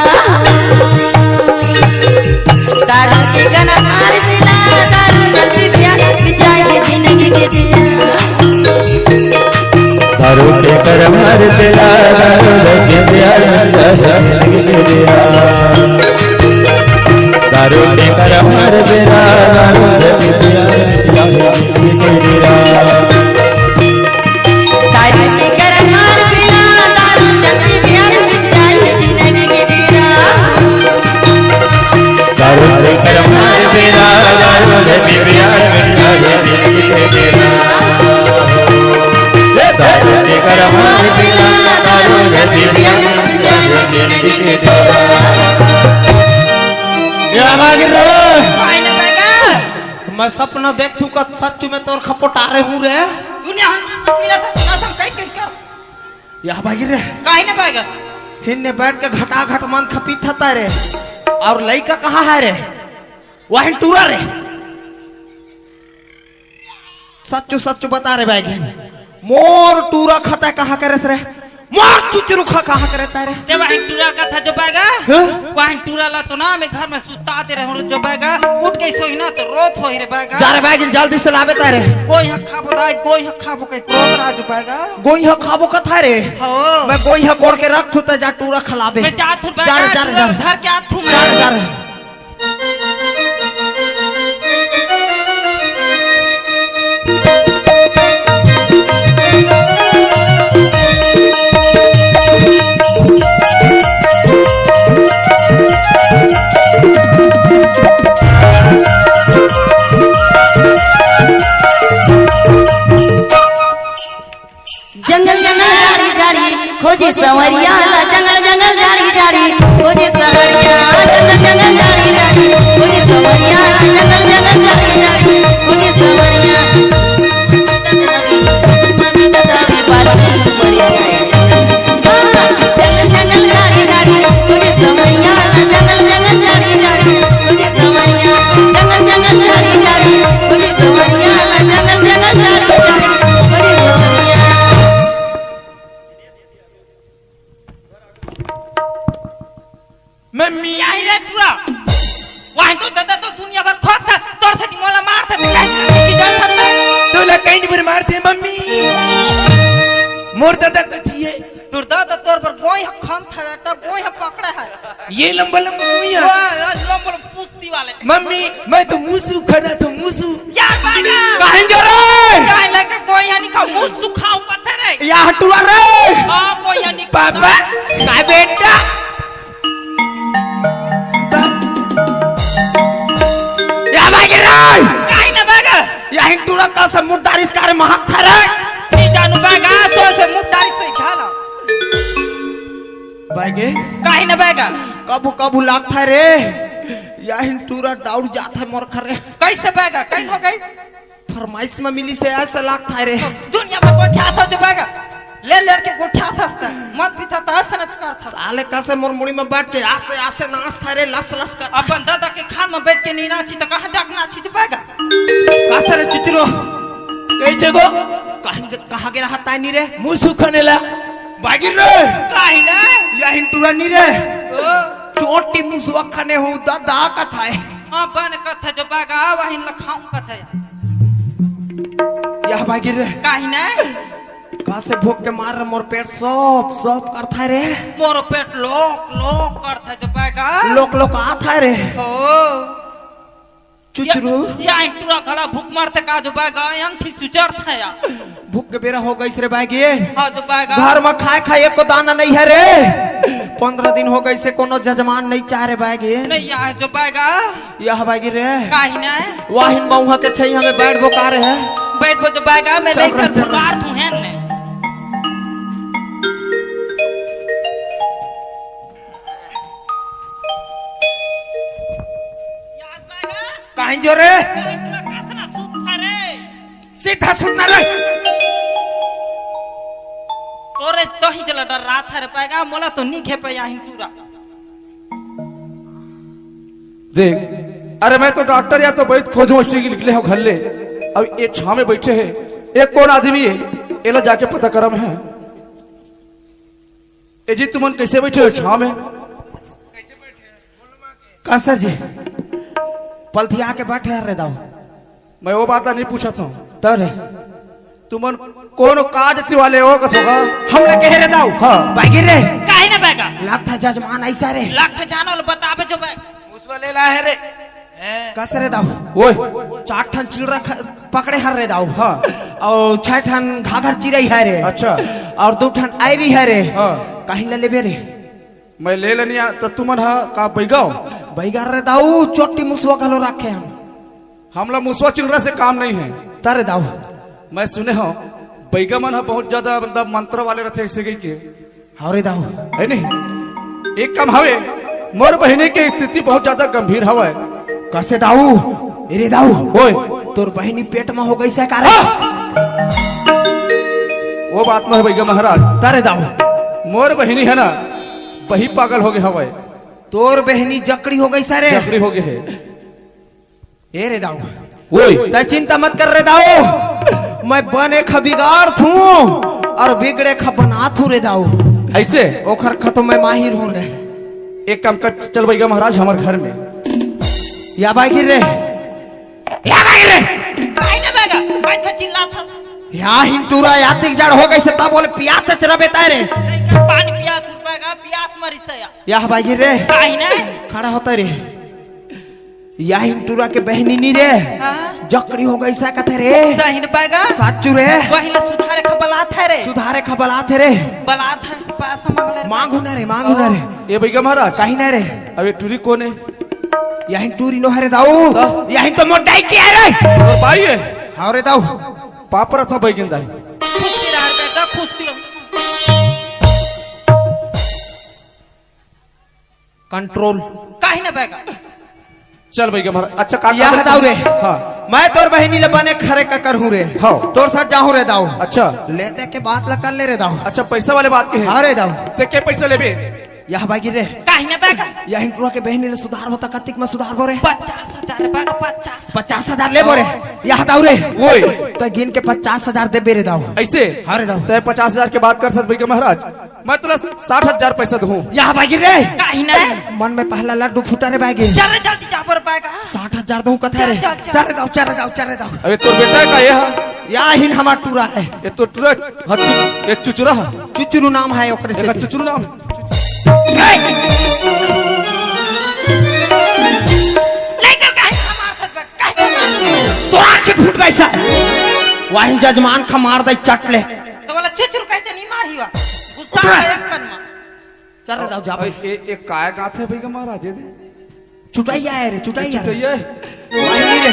दारू के करनार पिला दारू जन पी बिया, मिट जाएगी जिंदगी के डेरा। दारू के करनार पिला दारू जन पी बिया, मिट जाएगी जिंदगी के डेरा। दारू के करनार पिला दारू जन पी बिया, मिट जाएगी जिंदगी के डेरा। दारू के करनार पिला दारू जन पी बिया, मिट जाए जिंदगी के डेरा। दारू के करनार पिला दारू जन पी बिया, मिट जाए जिंदगी के डेरा। दारू के करनार पिला दारू जन पी बिया, मिट जाए जिंदगी के डेरा। या बागी रे। काहे ना बागा? मैं सपना देखथू का सच में तोर खपोटारे हूं रे। दुनिया हम मिला था सपना सब कई कई कर। या बागी रे। काहे ना बागा? हिन्ने बैठ के घटा घट मन खपी थता रे। और लइका कहाँ है रे? वहिन टूरा रे। सच्चू सच्चू बता रे बैगिन, मोर टूरा खता कहाँ करत रे? मोर चुचरू खा कहाँ करत रे? ते वहिन टूरा कथा जो बागा? हाँ? वहिन टूरा ला तो ना मैं घर में सुता दे रहूं जो बागा। उठ गई सोई ना तो रोत होई रे बागा। जा रे बैगिन, जल्दी से लावे तारे। गोइहा खाबो दाई, गोइहा खाबो कई क्रोध रा जो बागा। गोइहा खाबो कथा रे? हो। मैं गोइहा कोड़ के रख थू ते जा टूरा खलाबे। मैं जात हूं जा रे, बागा, जा रे, टूरा जा रे। धर के आत हूं मैं। जा रे, जा रे। जंगल जंगल झाड़ी झाड़ी खोजे संवरिया ला, जंगल जंगल झाड़ी झाड़ी खोजे संवरिया, जंगल जंगल झाड़ी झाड़ी खोजे संवरिया, जंगल जंगल झाड़ी झाड़ी खोजे संवरिया। जंगल जंगल झाड़ी झाड़ी खोजे संवरिया ला, जंगल जंगल झाड़ी झाड़ी खोजे संवरिया, जंगल जंगल झाड़ी झाड़ी खोजे संवरिया ला, जंगल जंगल झाड़ी झाड़ी खोजे संवरिया। मम्मी। यही रे टूरा। वहीं तो दादा तो दुनिया भर खोद था, तोर से मोला मार था, तू कैसे की डर था? तोला कहीं नहीं बर मारथे मम्मी। मोर दादा कथी है? तोर दादा तोर पर गोई ह खन था, तब गोई ह पकड़ा है। ये लंबा लंबा गोई है। वाह, यार, लंबा लंबा पुस्ती वाले। मम्मी, मैं तो मूसू खड़ा था, मूसू। यार बागा। कहेंगे रे? काहे लगे गोई ह नहीं खाओ, मूसू खाओ पत्थर है। या हटुआ रे। हाँ, गोई ह नहीं खाओ। पापा, का बेटा? या बागी रे। काहे ना बागा? या हिंटूरा का से मुर्दारिस कार महक था रे। नहीं जानू बागा, तो से मुर्दारिस से झाला। बागे? काहे ना बागा? कबू कबू लागथा रे। या हिंटूरा डाउट जाथा मोर खरे। कैसे बागा? कहीं हो गई? फरमाइश में मिली से ऐसा लागथा रे। दुनिया में गोठिया था जो बागा। ले ले के गोठिया था, मत भी था तो ऐसा नच कर था। साले कैसे मोर मुड़ी में बैठ के आसे आसे नाचथा रे, लस लस कर। अपन दादा के खान में बैठ के नहीं नाची तो कहाँ जाके नाची जो बागा? कैसे रे चित्रो? कैसे गो? कहीं के, कहाँ के रहा तानी रे? मुसु खने ला। बागी रे। काहे ना? या हिंटूरा नहीं रे। ओ। चोटी मुसुआ खने हो दादा का था है। हाँ, बन कथे जो बगा, वही ल खाऊं कथे। या बागी रे। काहे न? का से भूख के मार मोर पेट सोप सोप करथा रे। मोर पेट लोक लोक करथे जो बगा। लोक लोक आथा रे। ओ। चुचरू। या, या टूरा घला भूख मारथे का जो बगा, अंग ठीक चुचरथे या। भूख के बेरा हो गइस रे बागी। हाँ जो बगा। घर म खाए खाए एको दाना नइ हे रे। पंद्रह दिन हो गइसे, कोनो जजमान नइ चाह रे बागी। नइ आए जो बगा। या बागी रे। काहे न? वाहिन बउहा के छइहां में बइठबो का रे। बइठबो जो बगा, मैं चल रे, चल रे। मार तू है ने। यार बगा। काहे जो रे? काहे तोरा कसना सुत्था रे? सीधा सुत्था रे। तोरे तो ही चला डर रहा था रे बगा, मोला तो नी खेपे या ही टूरा। देख, अरे मैं तो डॉक्टर या तो वैद खोजूं, अइसे निकले हो घर ले। अब ये छांव में बइठे हे, ये कोन आदमी हे? एला जाके पता करम हे। ए जी, तुमन कइसे बइठे हो छांव में? का सर जी, पलथिया के बइठे हर रे दाऊ। मैं वो बात ला नइ पूछत हंव। तो रे। तुमन कोन काज ती वाले हो कथो का? हमला कहे रे दाऊ। हाँ। बागी रे। काहे न बगा? लागथे जजमान अइसा रे। लागथे जानो ल बताबे जो बगा। मुसवा ले ला हे रे। हैं? कस रे दाऊ। ओए। चार ठन चिलरा ख-, पकड़े हर रे दाऊ। हाँ। अउ छह ठन घाघर चिरई हे रे। अच्छा। अउ दू ठन आइवी हे रे। हाँ। काहे ल लेबे रे? मैं ले लेनी आ, त तुमन ह का बइगा हो? बइगा रे दाऊ, चोटी मुसवा घलो राखे हन। हमला मुसवा चिलरा से काम नइ हे। त रे दाऊ। मैं सुने हंव, बइगा मन ह बहुत ज्यादा, मतलब, मंत्र वाले रथे, अइसे कहिके। हाँ रे दाऊ। हे नहीं? एक काम हवे, मोर बहिनी के स्थिति बहुत ज्यादा गंभीर हवय। कइसे दाऊ? ए रे दाऊ। ओए। तोर बहिनी पेट म हो गइसे का रे? हाँ! वो बात नोहे बइगा महाराज। त रे दाऊ। मोर बहिनी हे ना, वही पागल हो गे हवय। तोर बहिनी जकड़ी हो गइसे रे? जकड़ी हो गे हे। ए रे दाऊ। ओए। तैं चिंता मत कर रे दाऊ, मैं बने ख बिगाड़थूं अउ बिगड़े ख बनाथूं रे दाऊ। अइसे? ओखर ख तो मैं माहिर हंव रे। एक काम कर, चल बइगा महाराज हमर घर में। या बागी रे, या बागी रे। काहे न बगा? काहे चिल्लाथस? या ही टूरा या तिक जड़ हो गइसे तब बोले पियास से चला बेटा रे। लइका पानी पिया थुर बगा, पियास मरिस या। या बागी रे। काहे न? खड़ा होता रे। या ही टूरा के बहिनी नी रे। हाँ? जकड़ी हो गइसे कथे रे। सही न बगा। साचू रे। वही ल सुधारे ख बलाथे रे। सुधारे ख बलाथे रे। बलाथे, पैसा मांग ले रे। मांगू ना रे, मांगू ना रे। ए बइगा महाराज। काहे न रे? अब ये टूरी कोन हे? या ही टूरी नोहे रे दाऊ। हाँ। या ही तो मोर दाई के हे रे। तोर बाई हे? हाँ रे दाऊ। पाप रथ में बइगेन दाई। खुश रह रे बगा, खुश रह। कंट्रोल। काहे न बगा? चल बइगा महाराज। अच्छा, का या दाऊ रे। हाँ। मैं तोर बहिनी ल बने खरे ककर हूं रे। हाँ। तोर साथ जाहूं रे दाऊ। अच्छा। लेते के बात ल कर ले रे दाऊ। अच्छा, पइसा वाले बात के हे। हाँ रे दाऊ। तैं के पइसा लेबे? या बागी रे। काहे न बगा? या ही टूरा के बहिनी ल सुधारबो त कतिक म सुधारबो रे? पचास हजार बगा, पचास। पचास हजार लेबो रे? या दाऊ रे। ओए। तैं गिन के पचास हजार देबे रे दाऊ। अइसे? हाँ रे दाऊ। तैं पचास हजार के बात करथस बइगा महाराज। मैं तोला साठ हजार पइसा दूं। या बागी रे। काहे न? मन में पहला लड्डू फूटा रे बागी। चल रे, जल्दी जा पर बगा। साठ हजार दूं कथे रे। चल, चल, चल। चल रे दाऊ, चल रे दाऊ, चल रे दाऊ। अबे तोर बेटा हे का ये? या ही हमर टूरा हे। ये तो टूरा, हाँ, चु-, ये चुचुरा हे। चुचुरू नाम हे ओकरे से। चुचुरू नाम। लइका काहे मारथस बे? काहे मारथस? तोर आँखी फूट गइसे। वही जजमान ख मार दे चट ले। त बोला चुचुरू कहिथे नहीं मारही वा। गुस्सा उठ रे। आया एक कन में। चल रे दाऊ, जा ए, भाई। ए, ए, काय गाथे बइगा महाराज, ए दे। चुटइया हे रे, चुटइया हे। चुटइया हे। वही नी रे,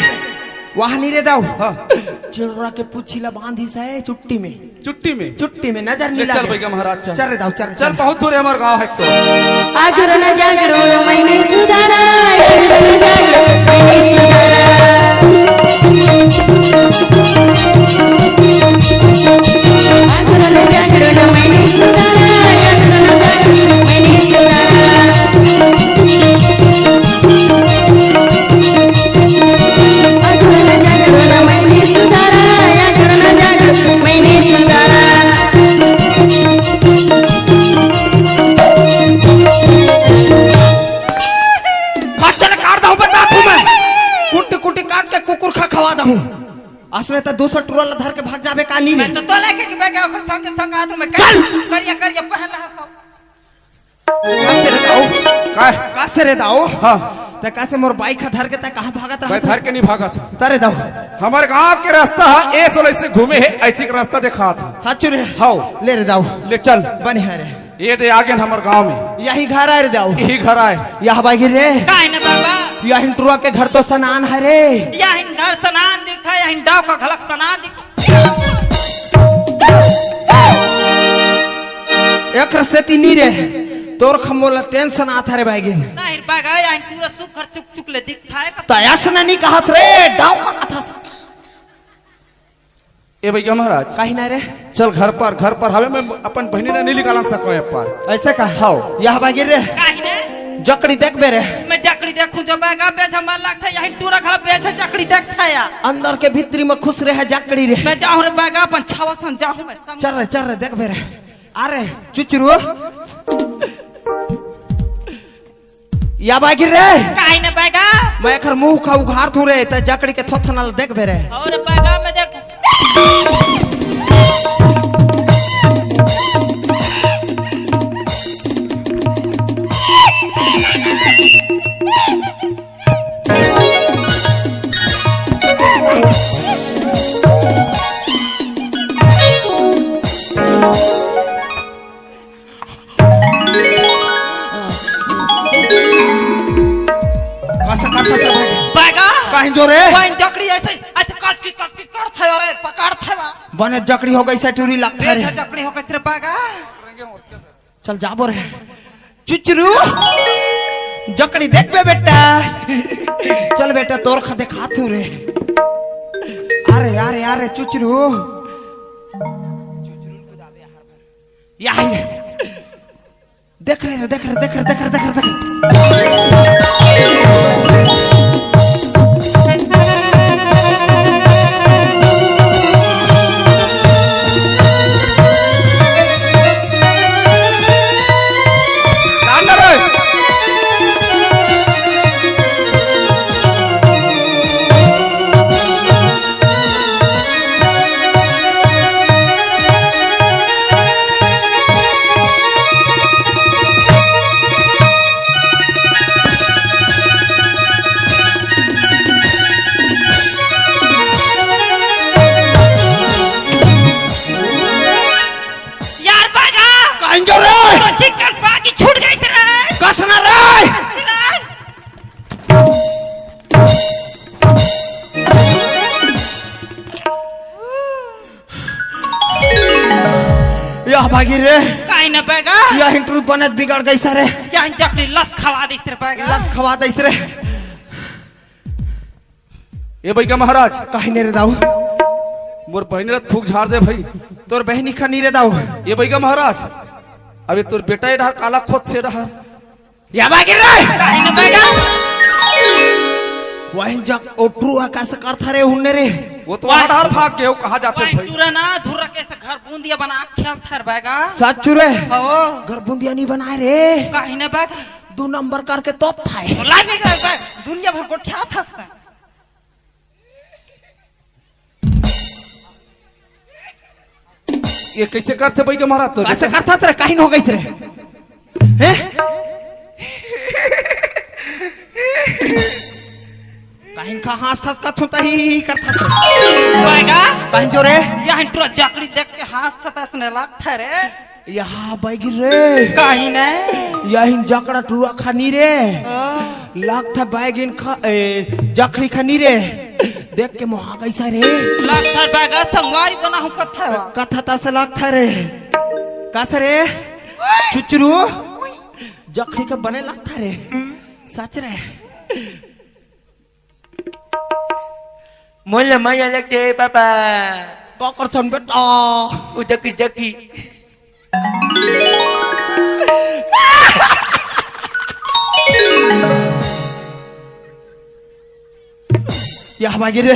वही नी रे दाऊ। हाँ। चिलरा के पूछी ला बांधिस हे चुट्टी में। चुट्टी में? चुट्टी में नजर ले मिला चल ले। बइगा महाराज, चल। चल रे दाऊ, चल, चल, चल। बहुत दूर हे हमर गांव हे तो। आगुरन जागुरन मैंने सुधारा, आगुरन जागुरन मैंने सुधारा। आगुरन जागुरन मैंने सुधारा, आगुरन जागुरन मैंने सुधारा। आगुरन जागुरन मैंने सुधारा, आगुरन जागुरन मैंने सुधारा। बस चल, काट दो, बता तू मैं। आवा दहूं। असने त दूसर टुरा ला धर के भाग जाबे का नी रे? मैं तो तोला के, के बैगा ओकर संग, संग आत में चल! करिया, करिया पहला हंसो। का से रे दाऊ? का? का से रे दाऊ? हाँ। त का से मोर बाइक ह धर के त कहाँ भागत मैं रहत? धर के नहीं भागत। त रे दाऊ। हमर गांव के रास्ता ह, ए सोले से घूमे हे, ऐसी के रास्ता देखात ह। सच रे? हाव। ले रे दाऊ। ले चल। बने हे रे। ये दे आगे न हमर गांव में। यही घर आय रे दाऊ। यही घर आय। यह बागिर रे। काय न बाबा? यही टुरा के घर तो सनान हे रे। यही घर सनान दिखा, यही डाव का घलक सनान दिखा। एकर सेती नी रे, तोर खम्मो ला टेंशन आत हे रे बागिन। नहीं बागा, यही टुरा सुख घर चुक चुक ले दिखता है। त असन नी कहत रे, डाव का कथस। ए भैया महाराज। काहे ना रे? चल घर पर, घर पर हवे, मैं अपन बहिनी ला नी निकालन सको ए पर। ऐसे का? हाव। यह बागिर रे। काहे रे? जकड़ी देखबे रे। मैं जकड़ी देखूं जो बैगा बेझ मन लगथे, यही टुरा खड़ा बेझ जकड़ी देखथे या। अंदर के भीतरी में खुश रहे जकड़ी रे। मैं जाहूं रे बैगा अपन छावा सन जाहूं मैं संग। चल रे, चल रे, देखबे रे। अरे, चुचरू। या बागिर रे। काहे न बैगा? मैं एकर मुंह का उघार थू रे, त जकड़ी के थोथना ल देखबे रे। और बैगा में देख। कस करत हे भाई? बैगा? काहे जो रे? कोई जकड़ी ऐसे, ऐसे कस की, कस की करत हे रे, पकड़त हे बा। बने जकड़ी हो गइसे टुरी लगथे रे। जकड़ी हो गइसे रे बैगा। चल जाबो रे। चुचरू, जकड़ी देखबे बेटा। चल बेटा, तोर खा देखात हूं रे। अरे, अरे, अरे, चुचरू। या हे। देख रे, देख रे, देख रे, देख रे, देख रे, देख रे। यार बागा! कहाँ जो रे? तो चिकन पाकी छूट गई रे। कस ना रे? रे। या बागिर रे। काहे न बैगा? या इंटरव्यू बनत बिगड़ गइसे रे। या जकड़ी लस खवा दिस रे बैगा। लस खवा दिस रे। ए बैगा महाराज। काहे न रे दाऊ? मोर बहिनी ला फूंक झार दे भाई। तोर बहिनी खा नी रे दाऊ। ए बैगा महाराज। अबे तोर बेटा ए डहर काला खोदथे डहर। या बागिर रे। काहे न बैगा? वही जक ओ टुरा कस करथे रे हुन्ने रे। वो तो वहाँ डहर भाग गे, वो कहाँ जाथे भाई? टुरा ना धुर्रा के से घर बूंदिया बना के खेलथे रे बैगा। सच रे? हो। घर बूंदिया नी बनाय रे। काहे न बैगा? दू नंबर करके तोपथे। बोला नहीं कर बे, दुनिया भर गोठियाथस ना। ये कइसे करथे बैगा महाराज तो? कइसे करथे रे? काहे न हो गइसे रे? हैं? काहे न का हाँसथस कथू तही करथस रे? बैगा? काहे जो रे? या इंटरव्यू जकड़ी देख के हाँसथस असने लगथे रे। या बागिर रे। काहे न? या जकड़ा टुरा खा नी रे। हाँ। लगथे बैगिन खा, ए, जकड़ी खा नी रे। देख के मोहा गइसे रे। लगथे बैगा संगवारी बनाहूं कथथे बा। कथस तस लगथे रे। कस रे? चुचरू? जकड़ी के बने लगथे रे। सच रे। मोला मया लगथे पापा। का करथन बेटा? ओ जकड़ी जकड़ी। या बागिर रे।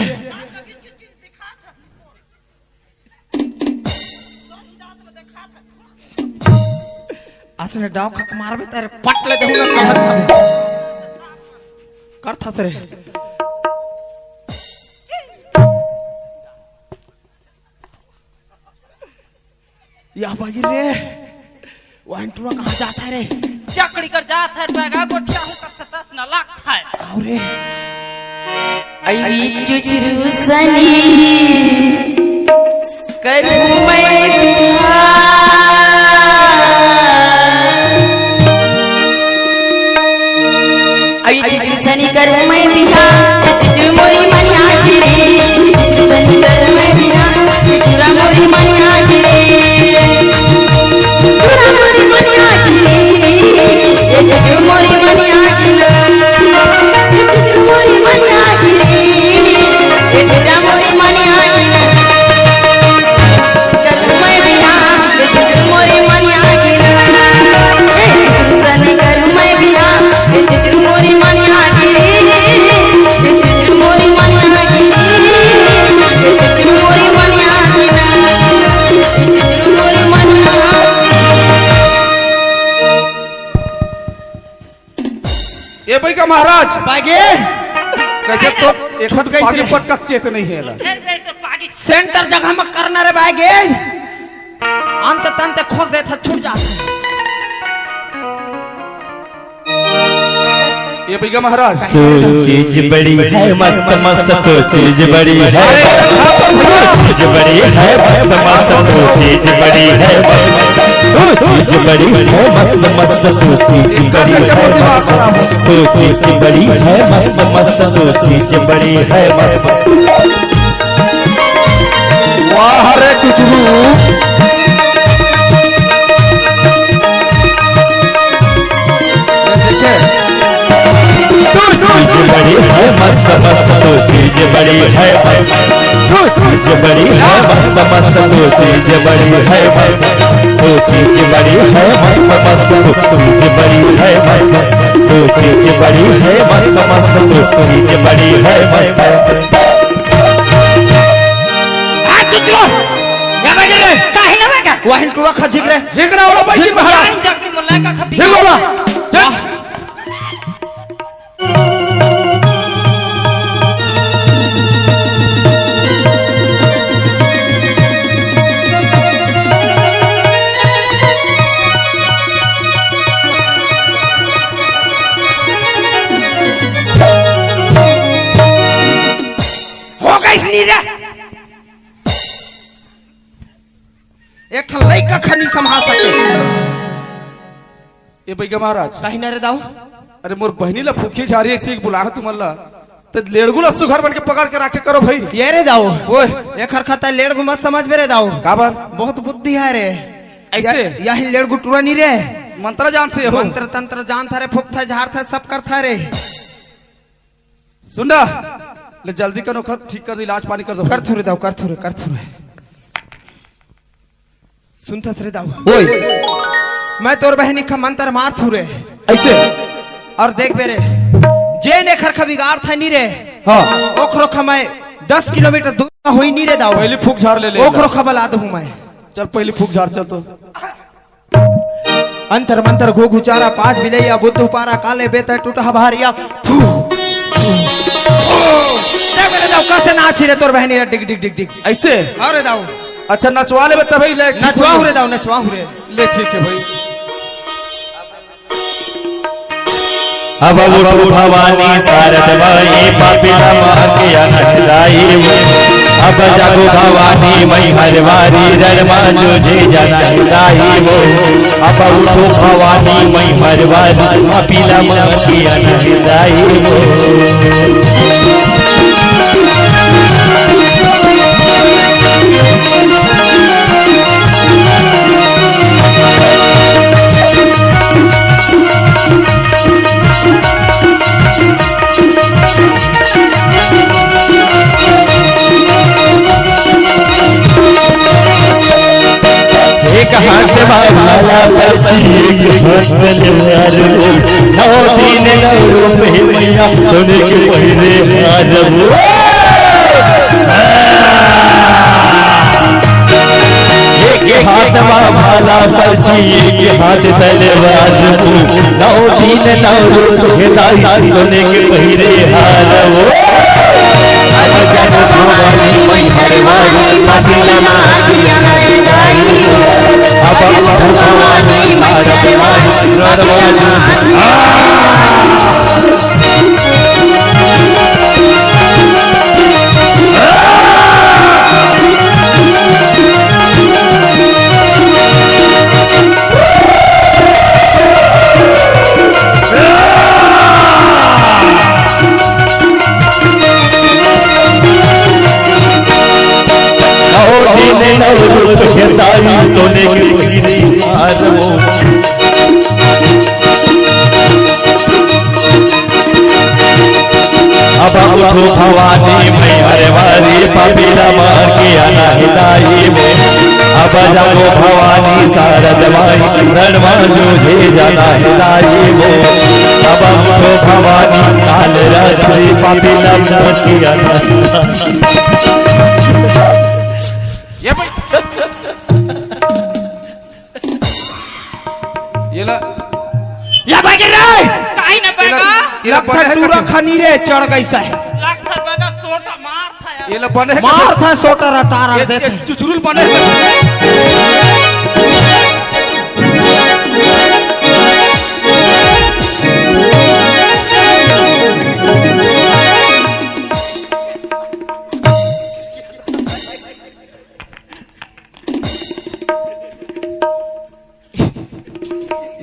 असने डाव खक मारबे तेरे पट ले देहूं ना कहत हवे। करथस रे। या बाजी रे, वाइन टुरा कहाँ जात हे रे? चकड़ी कर जात हे, बैगा गोठिया हूँ, कस कस न लागत हे। आओ रे। अई चुचरू सनी करू मैं बिहार। अई चुचरू सनी करू मैं बिहार, ए चुचरू मोरी मनिया की रे। चुचरू सनी करू मैं बिहार, ए चुचरू मोरी मनिया की रे। चुचरू मोरी मनिया की रे, ए चुचरू मोरी मनिया की रे। चुचरू मोरी मनिया की रे, ए चुचरू मोरी मनिया की रे। ए बइगा महाराज, बागे। कइसे तो एक छूट कइसे? पागी पटक चेत नइ हे ला। सेंटर जगह म करना रे बागे। अंत तंत खोस देथे, छूट जाथे। ए बइगा महाराज। तू चीज बड़ी है मस्त मस्त, तू चीज बड़ी है। अरे, चीज बड़ी है मस्त मस्त, तू चीज बड़ी है मस्त। तू चीज बड़ी है मस्त मस्त, तू चीज बड़ी है मस्त। तू चीज बड़ी है मस्त मस्त, तू चीज बड़ी है मस्त। वाह रे चुचरू। तू चीज बड़ी है मस्त मस्त, तू चीज बड़ी है मस्त। तू चीज बड़ी है मस्त मस्त, तू चीज बड़ी है मस्त। तू चीज बड़ी है मस्त मस्त, तू चीज बड़ी है मस्त। तू चीज बड़ी है मस्त मस्त, तू चीज बड़ी है मस्त। हाथ चुचरू। या बइगा रे। काहे ना बइगा? वाहिन टुरा खा झिक रे। झिक रे, ओला बइगा झिक महाराज। वाहिन जकड़ी मोला का खपी। झिक ओला। चल। हो गइस नी रे। एक ठन लइका खा नी संभाल सके। ए बइगा महाराज। काहे ना रे दाऊ? अरे मोर बहिनी ला फूंकी झारी हे, अइसे बुलाहूं तुमन ला। त लेड़गू ला सुघर बन के पकड़ के राखे करो भई। ए रे दाऊ। ओए। एखर खा त लेड़गू मत समझबे रे दाऊ। काबर? बहुत बुद्धि हे रे। अइसे? या, याही लेड़गू टुरा नी रे। मंत्र जानथे हो। मंत्र तंत्र जानथे रे, फूंकथे, झारथे, सब करथे रे। सुन ना, ले जल्दी कर ओखर ठीक कर दे, इलाज पानी कर दे। करथूं रे दाऊ, करथूं रे, करथूं रे। सुनथस रे दाऊ। ओए। मैं तोर बहिनी खा मंतर मारथूं रे। अइसे? अउ देख बे रे, जेन एखर खा बिगाड़थे नी रे। हाँ। ओखरो खा मैं दस किलोमीटर दूर म होही नी रे दाऊ। पहिली फूंक झार ले ले। ओखरो खा बला दूहूं मैं। चल पहिली फूंक झार चल तो। अंतर मंतर घुघुचारा, पांच बिलइया बुद्धू पारा, काले बेता टूटा भारिया। फू। देख रे दाऊ, कइसे नाची रे तोर बहिनी रे, डिग, डिग, डिग, डिग। अइसे? अरे दाऊ। अच्छा, नचवा लेबे तभे ले। नचवाहूं रे दाऊ, नचवाहूं रे। ले, ठीक हे भई। अब उठो भवानी शारद माई, पापी नमा के अनहदाई। अब जागो भवानी मैहर वारी, रण मा जूझे जनहिताई हो। अब उठो भवानी मैहर वारी, पापी नमा के अनहदाई हो। एक हाथ मा भाला पर्ची, एक हाथ मा तलवार हो, नौ दिन नौ रूप हे मैया, सोने के पहिरे हार हो। एक हाथ मा भाला पर्ची, एक हाथ तलवार हो, नौ दिन नौ रूप हे दाई, सोने के पहिरे हार हो। अब जागो भवानी मैहर वारी, पापी नमा के अनहदाई हो। दाई सोने के मोहिनी हार वो। अब उठो भवानी मैं हरे वारी पापी ला मार के आना है दाई वो। अब जागो भवानी सारा जवाई रणवा जो हे जाना है दाई वो। अब उठो भवानी काल रात्रि पापी ला मार के आना है दाई। ये भाई, ये ला। या भागी रे। काहे न ये ला, बैगा? ये ला लगता बने है टूरा कथी? खनी रे चढ़ गई सै। लगता बैगा सोटा मार था यार। ये ला बने है मार कथी? था सोटा रटार ये, देते। ये चुचुरुल बने है कथी?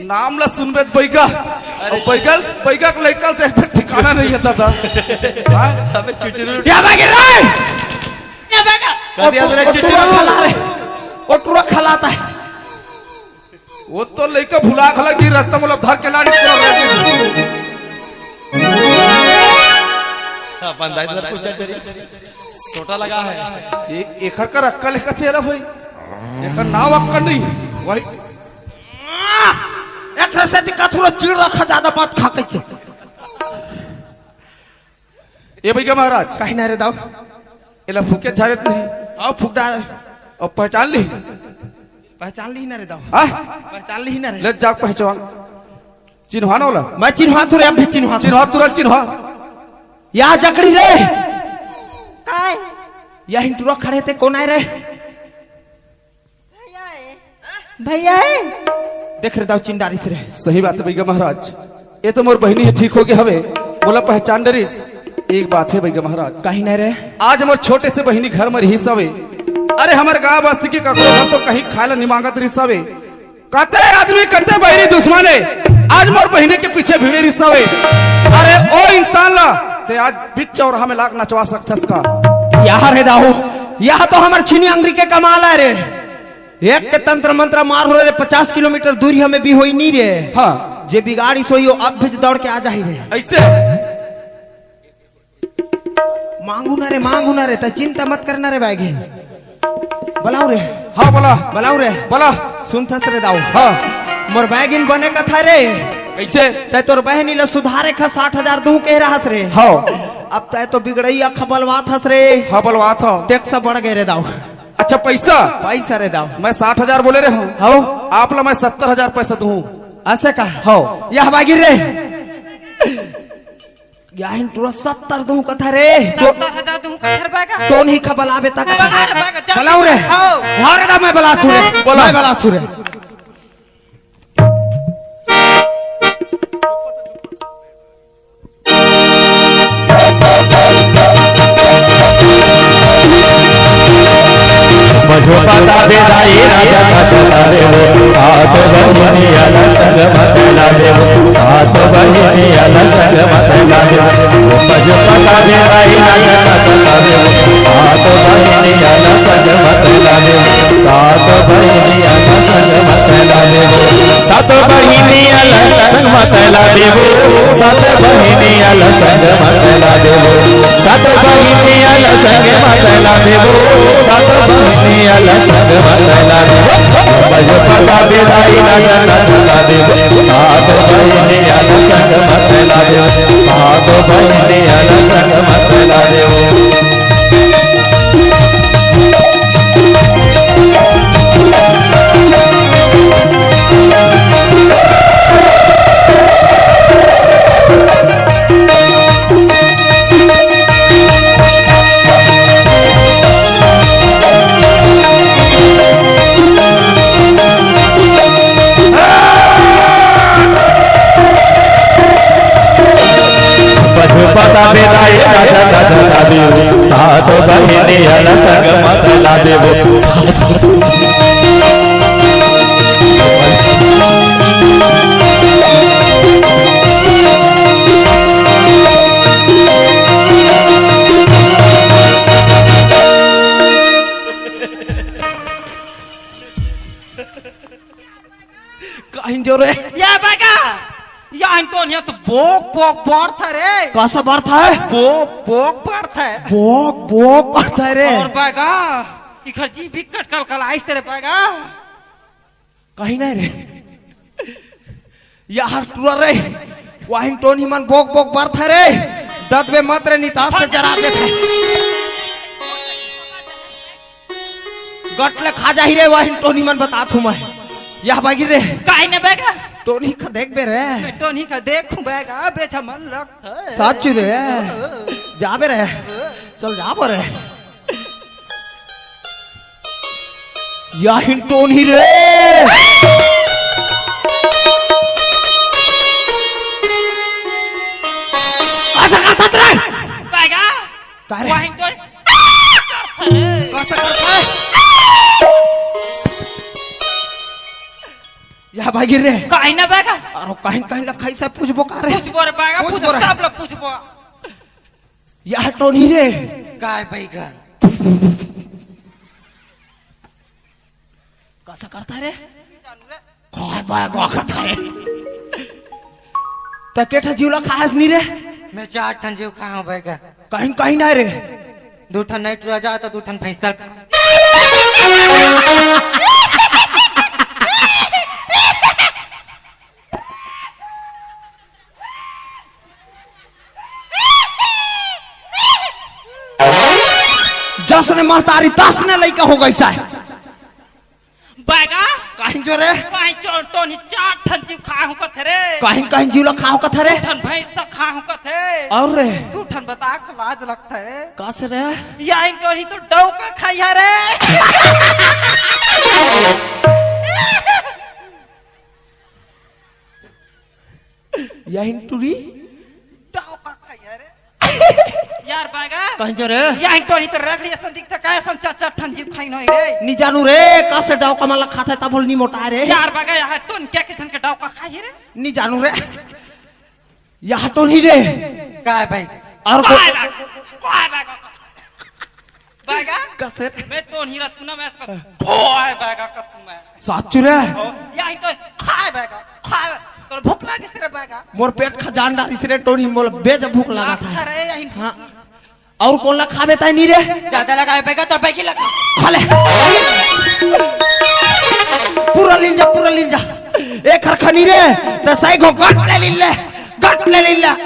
नाम ला सुनबे त बैगा। अरे। अउ बैगल, बैगा के लइका से एक ठिकाना नहीं है दादा। हाँ? अबे चुचुरू। या भागी रे। या भागा। कह दिया ओ, तूने ओ, टूरा चुचुरू। खला रे। ओ टूरा खलाता है। वो तो लइका भुला खला जी रास्ता में धर के लाड़ी कर रहे थे। अपन दाई दर पूछा करी। सोटा लगा है। ए-, एकर कर अक्कल है कथे ला भाई। एकर नाव अक्कल नहीं है। वही। एक रसे दिखा थोड़ा चीड़ रखा ज्यादा बात खा के। ए भैया महाराज। कहीं ना रे दाऊ। एला फूके झारे त नहीं। आओ फूक डाल। अब पहचान ली? पहचान ली ना रे दाऊ। हाँ? पहचान ली ना रे। ले जा पहचान। चिन्हवा ना ओला। मैं चिन्हवा तू रे, अब भी चिन्हवा। चिन्हवा तुरंत चिन्हवा। या जकड़ी रे। काय? या हिंटुरा खड़े थे, कौन आए रे? भैया ए। भैया ए। देख रे दाऊ चिन्ह डारिस रे। सही बात है भैया महाराज, ये तो मोर बहिनी है, ठीक हो गया हवे, मोला पहचान डरिस। एक बात है भैया महाराज। कहीं नहीं रे। आज मोर छोटे से बहिनी घर में रहिस हवे। अरे हमर गांव बस्ती के ककरो घर तो कहीं खाए ला निमांगत रहिस हवे। कते आदमी कते बैरी दुश्मन है, आज मोर बहिनी के पीछे भिड़े रहिस हवे। अरे ओ इंसान ला ते आज बीच चौराहा में लाग नचवा सकथस का? यार हे दाऊ, यह तो हमर छिनी अंगरी के कमाल है रे। एक के तंत्र मंत्र मार हो रे, पचास किलोमीटर दूरी हमें भी होई नहीं रे। हाँ। जे बिगाड़ी सोई हो, अब भी दौड़ के आ जाही रे। ऐसे? मांगू ना रे, मांगू ना रे, तै चिंता मत करना रे बैगिन। बुलाओ रे। हाँ, बोला। बुलाओ रे। बोला। सुन थस रे दाऊ। हाँ। मोर बैगिन बने कथा रे। कैसे? तै तोर बहनी ल सुधारे खा साठ हजार दूं कह रहस रे। हाँ। अब तै तो बिगड़ई अख बलवात हस रे। हाँ, बलवात हो। टैक्स बढ़ गए रे दाऊ। अच्छा, पैसा? पैसा रे दाऊ। मैं साठ हजार बोले रहे हूँ। हाँ। आप ला मैं सत्तर हजार पैसा दूँ। ऐसे का? हाँ। यह बागिर रे। याहिन टूरा सत्तर दूँ कथा रे। तो सत्तर हजार दूँ कथा रे बागा। तो नहीं खा बलाबे तक। बला रे बागा, जा। बलाऊं रे। हाँ। हाँ रे दा, मैं बलाथू रे। बोला। मैं बलाथू रे। बजो पता बेदाई राजा का चला रे वो, सात बहिनी अला संग मत ला रे वो, सात बहिनी अला संग मत ला रे वो। बजो पता बेदाई राजा का चला रे वो, सात बहिनी अला संग मत ला रे वो, सात बहिनी अला संग मत ला रे वो। सात बहिनी अला संग मत ला देबो, सात बहिनी अला संग मत ला देबो, सात बहिनी अला संग मत ला देबो, सात बहिनी अला संग मत ला देबो। बजो पता बेदाई ना ना ना ना देबो, सात बहिनी अला संग मत ला देबो, सात बहिनी अला संग मत ला देबो। पशुपता बेदाई राजा का झंडा देव, सात बहिनी अला संग मत ला देव। या बैगा, या टोनिया तो बोक बोक बरथे रे। कइसे बरथे? बोक बोक बरथे। बोक बोक बरथे रे। अउ बैगा, इखर जी बिकट कलकलाइस रे बैगा। कहीं नहीं रे। यार टुरा रे, वाहिन टोनी मन बोक बोक बरथे रे। दतबे मत रे, नितास से जरा देथे। गट ले खा जाही रे, वाहिन टोनी मन बतात हूँ मैं। या बागी रे। काहे न बैगा? टोनी का देखबे रे। मैं टोनी का देखूं बैगा, बेचा मन लगथे। सच रे। जाबे रे। चल जाबो रे। याहिन टोनी रे। अच्छा, कथस रे। बैगा। का रे? वाहिन टोनी। कइसे करथे? या बागी रे। काहे न बैगा? अरे काहिन काहिन ला खाइस पूछबो का रे? पूछबो रे बैगा, पूछबो पूछबो रे। सब ला पूछबो। या टोनी रे। काय बैगा? कइसे करथे रे? काय बैगा कथस? तैं के ठन जीव ला खाहस नी रे? मैं चार ठन जीव खाहूं बैगा। कहीं कहीं नहीं रे। दू ठन नहीं टुरा जात, दू ठन भैंसा खा। जस ने महतारी तस ने लइका हो गइस हे। बैगा। काहिन जो रे? काहिन जो टोनी चार ठन जीव खाहूं कथे रे। काहिन काहिन जीव ला खाहूं कथे रे? दू ठन भैंस ला खाहूं कथे। अउ रे? दू ठन बता के लाज लगथे। कइसे रे? याहिन टोनी तो डौका खाही रे। याहिन टुरी? डौका खाही रे। यार बैगा। काहिन जो रे? याहिन टोनी तो रगड़ी असन दिखथे, कइसन चार चार ठन जीव खाइन होही रे। नी जानू रे, कइसे डौका मन ला खाथे तब होले नी मोटाय रे। यार बैगा, याहिन टोनी के किसन के डौका खाही रे। नी जानू रे। याहिन टोनी रे। काय बैगा? अउ को- काय बैगा? काय बैगा? बैगा? कइसे? मैं टोनी ला तू ना मैं इसका खोए बैगा का तू मैं। साचू रे? ओ, याहिन टोनी खाए बैगा, खाए। तोर भूख लागिस रे बैगा। मोर पेट खजान डारिस रे टोनी, मोला बेजा भूख लागथे। अरे याहिन। हाँ। अउ कोन ला खाबे तैं नी रे? जादा लगाए बैगा, तोर बैगी लगा। खा ले। पूरा लीन जा, पूरा लीन जा। ए खरखनी रे, तैं सही घो गट ले लीन ले। गट ले लीला।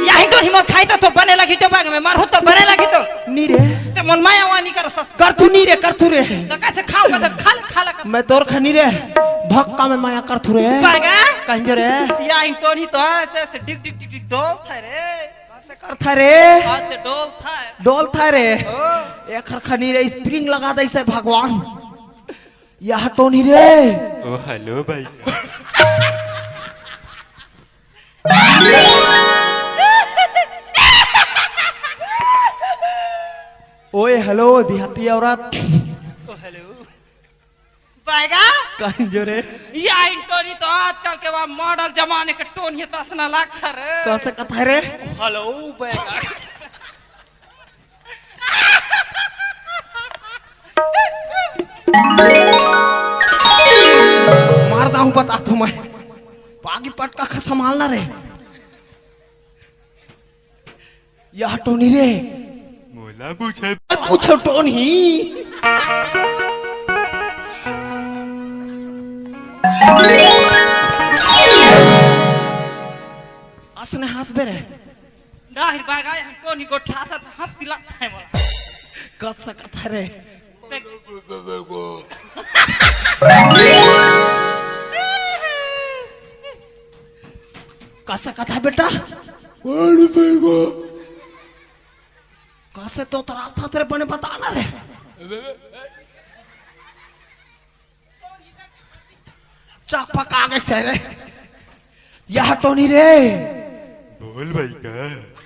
याहिन टोनी मोर खाही त तोर बने लगही त बैगा, मैं मरहूं त बने लगही त। नी रे। तैं मोर मया वानी करथस। करथूं नी रे, करथूं रे। त कइसे खाहूं कथे, खा ले, खा ले कथे। मैं तोर खनी रे, भक्का में मया करथूं रे। बैगा? काहिन जो रे? याहिन टोनी तो अइसे, अइसे डिग, डिग, डिग, डिग डोलथे रे। कइसे करथे रे? अइसे डोलथे। डोलथे रे। ओ। ए खरखनी रे, spring लगा दे इसे भगवान। याहिन टोनी रे। ओ, हेलो भाई। ओए, हेलो, देहाती औरत। ओ, हेलो। बैगा? काहिन जो रे? याहिन टोनी तो आजकल के वा model जमाने के टोनी हे, तइसना लागथे रे। कइसे कथस रे? हेलो, बैगा। मार दाहूं बतात हूं मैं। पागी पटका खा संभालना रे। या टोनी रे। मोला पूछे। पूछो टोनी। असने हंसबे रे। ना, हिर बागा, हम टोनी गोठियाथन त हंसी लगथे मोला। कस सकत हरे। ते कस सकत हे बेटा? कस से तो तराल था तेरे बने बता ना रे। चकपका गे से रे। या टोनी रे। बोल भाई का।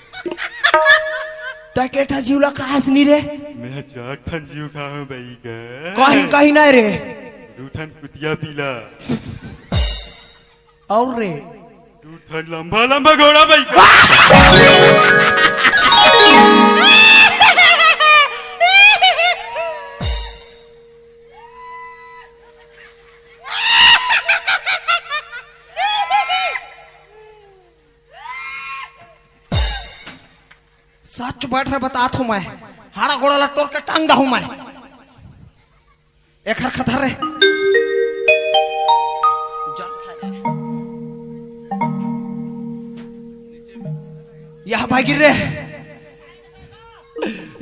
तैं के ठा जीव ला खाहस नी रे? मैं चार ठन जीव खाहूं भाई का। कहीं, कहीं नहीं रे। दू ठन कुतिया पीला। अउ रे। दू ठन लंबा लंबा घोड़ा भाई का। सच बैठ रे, बतात हूँ मैं। हाड़ा गोड़ा ला टोर के टांग दा हूँ मैं। एखर खतर रे। यह भाई गिर रे।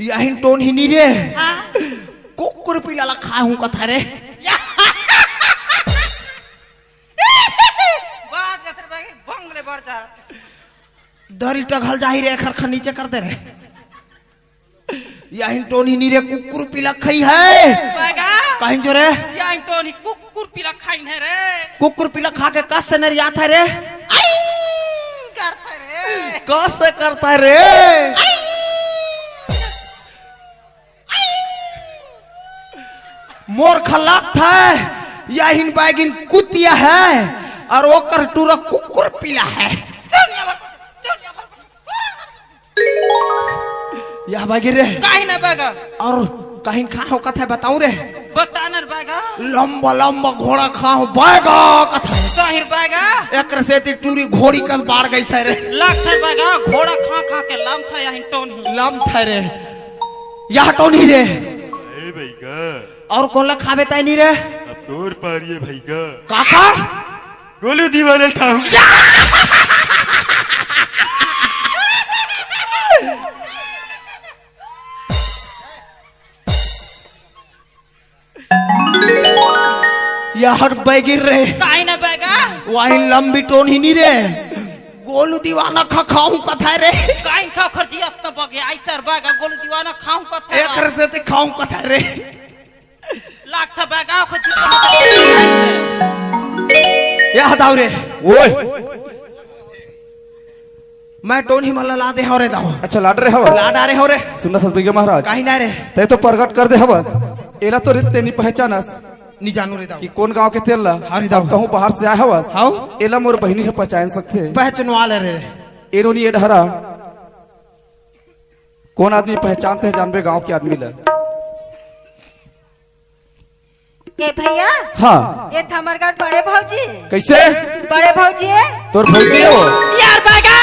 यहिन टोन ही नी रे। हाँ। कुकुर पीला ला खा हूँ कथा रे। बात कसर भाई बंगले बढ़ जा। दरी टघल जाही रे, एखर खा नीचे कर दे रे। यहिन टोन ही नी रे, कुकुर पीला खाई है। बागा। कहीं जो रे। यहिन टोन ही कुकुर पीला खाई है रे। कुकुर पीला खा के कस से नरियात है रे। आई करता रे। कस से करता है रे। आई। मोर खलात है, यहिन बैगिन कुतिया है, और ओकर टूरा कुकुर पीला है। यह बैगिन रे। काहे ना बैगा? और कहीं खा हो कथा बताऊं रे? बता न बैगा। लंबा लंबा घोड़ा खा हो बैगा कथा। काहे बैगा? एकर सेती टूरी घोड़ी कस बाढ़ गई से रे। लग थे बैगा, घोड़ा खा खा के लम था यहिन टोन ही। लम था रे। यह टोन ही रे। ए बैगा। और कोला खाबे ताई नी रे? अब तोर पारी है भाई का। काका? गोलू दीवाना खाऊं। यार बैगिर रे। काहे ना बैगा? वही लंबी टोन ही नी रे। गोलू दीवाना खा खाऊं कथा रे। काहे खा खर्ची अपना बगे आई सर बैगा गोलू दीवाना खाऊं कथा। एक से ते खाऊं कथा रे। लागथा बैगा, ओखर जीवन में। या हटाओ रे। ओए। मैं टोनी मल्ला ला दे हो रे दाओ। अच्छा, लाड रे हवस। लाड आ रे हो रे। सुन ना सतबैगा महाराज। काहे ना रे। ते तो प्रगट कर दे हवस। एला तो रीत ते नी पहचानस। नी जानू रे दाओ। कि कौन गांव के तेल ला। हाँ रे दाओ। कहूँ बाहर से आए हवस। हाँ। एला मोर बहिनी ह पहचान सकथे। पहचानवा ले रे। एनो नी ए डहरा। कौन आदमी पहचानते हैं जानबे गांव के आदमी ला। ए भैया। हाँ। ए थमरगढ़ बड़े भौजी। कैसे? बड़े भौजी है। तोर भौजी है वो। यार बैगा।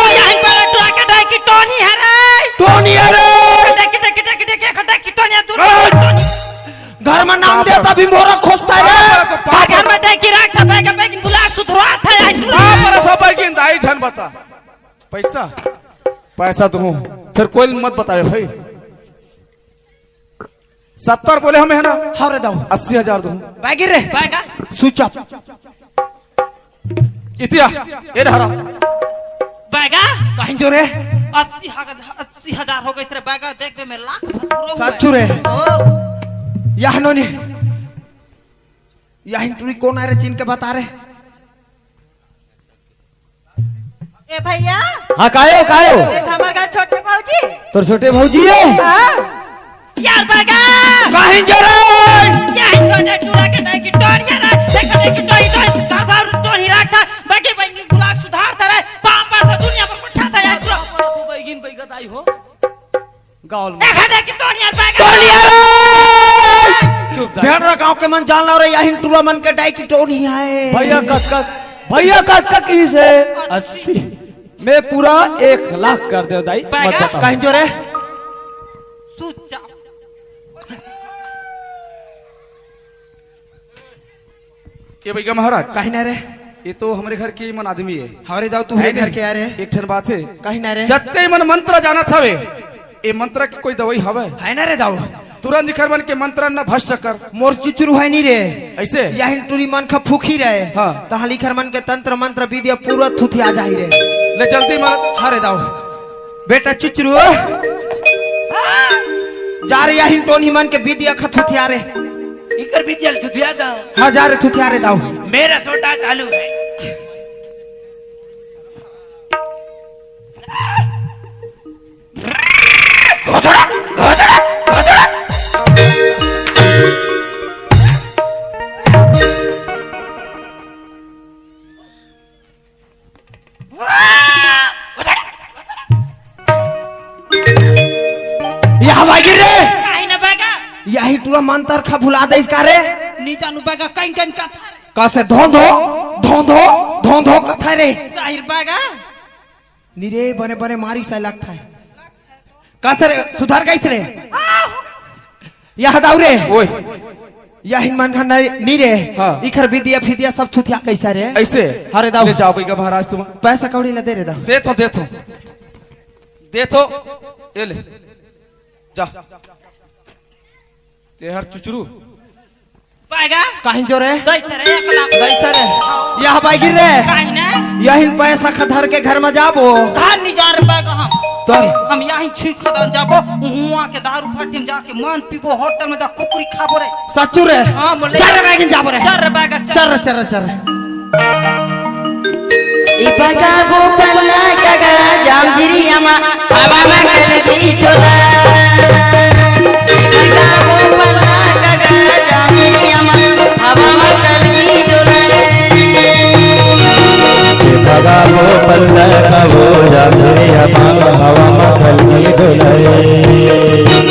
यहीं बड़ा टोरा के डाई की टोनी है रे। टोनी है रे। डाई की, डाई की, डाई की, डाई की, डाई की टोनी है, दूर टोनी। घर में नाम दे तभी मोरा खोजता है रे। घर में डाई की राख था, बैगा, बैगा, बुला सुधरवा था, यहीं सुधरवा। पर सब बैगा दाई झन बता। पैसा? पैसा तो हूँ। फिर कोई मत बतावे भाई। सत्तर बोले हमें है ना? हाँ रे दाऊ। अस्सी हजार दूं। बैगिर रे। बैगा। Switch off। इतिया, ए डहरा। बैगा। कहीं जो रे? अस्सी हजार, अस्सी हजार हो गए रे बैगा, देख बे मेरे लाख भर पूरा हुआ है। सच्चू रे। ओ। यह नोनी। यह टुरी कौन आ रे, चिन के बता रे। ए भैया। हाँ, कायो, कायो? ए, हमर घर छोटे भौजी। तोर छोटे भौजी है? हाँ। यार बैगा। कहीं जरे। यार छोटे टुरा के नहीं की टोनिया रे। देख नहीं की टोई टोई। तार बार टोनी रखा। बाकी बहन की गुलाब सुधार था रे। पापा तो दुनिया पर उठा था यार। बैगिन बैगत आई हो। गाँव में। एक हटे की टोनिया बैगा। टोनिया रे! चुप रह। भेड़रा गाँव के मन जान ला रे, यही टुरा मन के डाई की टोनी आए। भैया कस कस, भैया कस कस की से अस्सी। मैं पूरा एक लाख कर दे दाई, मत बैगा। बताओ। कहीं जो रे? सुच्चा। ये भैया महाराज। कहीं ना रे। ये तो हमरे घर के मन आदमी है। हमारे दाऊ तू है घर नहीं? के आ रे। एक ठन बात है। कहीं ना रे। जत्ते मन मंत्र जानत हवे, ये मंत्र की कोई दवाई हवे? है ना रे दाऊ। तुरंत इखर मन के मंत्र न भ्रष्ट कर। मोर चुचरू है नहीं रे। ऐसे? यही टुरी मन खा फूकी रहे। हाँ। तहां लिखर मन के तंत्र मंत्र विद्या पूरा थुथिया जाही रे। ले जल्दी मार। हाँ रे दाऊ। बेटा चुचरू। जा रे यही टोनी मन के विद्या खा थुथिया रे। इकर विद्या थुथिया दा। हाँ, जा रे, थुथिया रे दाऊ। मेरा सोटा चालू है। घोचड़ा, घोचड़ा, घोचड़ा। यह बागी रे। काहे न बैगा? यही टुरा मंतर खा भुला दे इसका रे। नी जानू बैगा, कहीं कहीं कथा रे। कसे धोंधो, धोंधो, धोंधो कथा रे। जाहिर बैगा। नी रे, बने बने मारिस हे लगथे। का सर, सुधर गइस रे? यह दाऊ रे। ओए। यहिन मन ह नी, नी रे। हाँ। इखर बिदिया फिदिया सब थुथिया गइस रे। अइसे? अरे दाऊ। ले जाओ भैया महाराज तुम। पैसा कौड़ी ला दे रे दाऊ। देथों, देथों। देथों। ए ले। जा। तेहर चुचरू। पाएगा? काहिन जो रे? दइस रे, एक लाख। दइस रे। यह बाइगिर रे। काहिन हे? यहिन पैसा खा धर के घर म जाबो। घर नी जा रे पाएगा हम। तोर? हम यहिन छी खदान जाबो, उहाँ के दारू भट्टी म जाके मन पीबो, होटल म जा कुकुरी खाबो रे। सच्चू रे? हाँ, बोले। चल रे बाइगिर जाबो रे। चल रे पाएगा, चल। चल रे, चल रे, चल रे। ए भगा वो पल्ला कगा जामझिरिया मा, हवा मा कलगी डोला। ए भगा वो पल्ला कगा जामझिरिया मा, हवा मा कलगी डोला। ए भगा वो पल्ला कगो जामझिरिया मा, हवा मा कलगी डोला।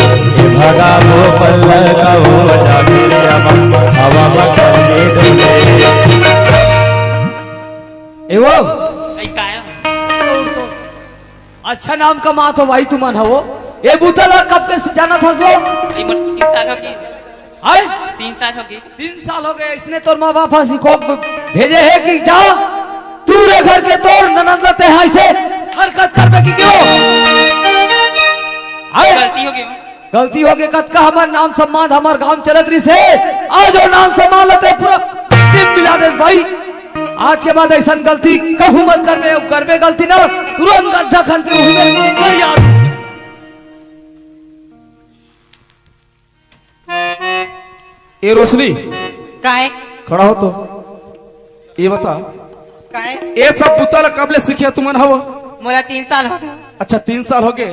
ए भगा वो पल्ला कगो जामझिरिया मा, हवा मा कलगी डोला। ए वो। ए, काय? अच्छा नाम कमात हो भाई तुमन हवो। ए बुता ला कब के जानत हस वो? ए, मोर तीन साल होगे। हाय? तीन साल होगे। तीन साल होगे, इसने तोर माँ बाप ह सिखो भेजे हे कि जा, तू रे घर के तोर ननद ला तेहा अइसे हरकत करबे कि क्यों? हाय? गलती होगे। गलती होगे कतका, हमर नाम सम्मान हमर गांव चलत रहिस हे, आज वो नाम सम्मान ला तें पूरा दिन मिला देस भाई। आज के बाद अइसन गलती कभू मत करबे, अउ करबे गलती ना, तुरंत गड्ढा खन के उही में मर जा। ए रोशनी, काय? खड़ा हो तो। ए बता, काय? ए सब बुता ला कब ले सिखे तुमन हव? मोला तीन साल होगे। अच्छा, तीन साल होगे।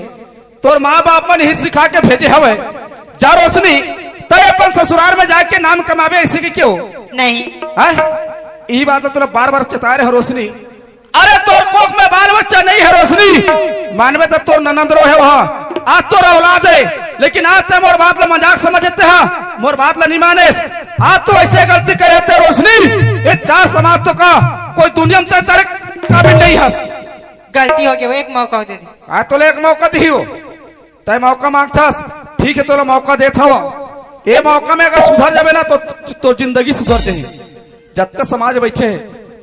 तोर माँ बाप मन ही सिखा के भेजे हवय। जा रोशनी, तैं अपन ससुरार में जाके नाम कमाबे, अइसे कि क्यों? नहीं। हैं? ई बात ला तोला बार-बार चेताय रहे हंव रोशनी। अरे तोर कोख में बाल बच्चा नहीं हे रोशनी, मानबे त तोर ननंद रो हे वहाँ, आज तोर औलाद हे, लेकिन आज तैं मोर बात ला मजाक समझे हस, मोर बात ला नहीं मानेस। आज तो अइसे गलती करे हस रोशनी, ए चार समाज तो का कोई दुनिया में तैं तरे काबिल नहीं हस। गलती होगे, एक मौका दे दे। आज तोला एक मौका दिही हो। तैं मौका मांगथस, ठीक हे, तोला मौका देत हव। ए मौका में अगर सुधर जाबे ना, तो, तो जिंदगी सुधर जाही। जतका समाज बइठे हे,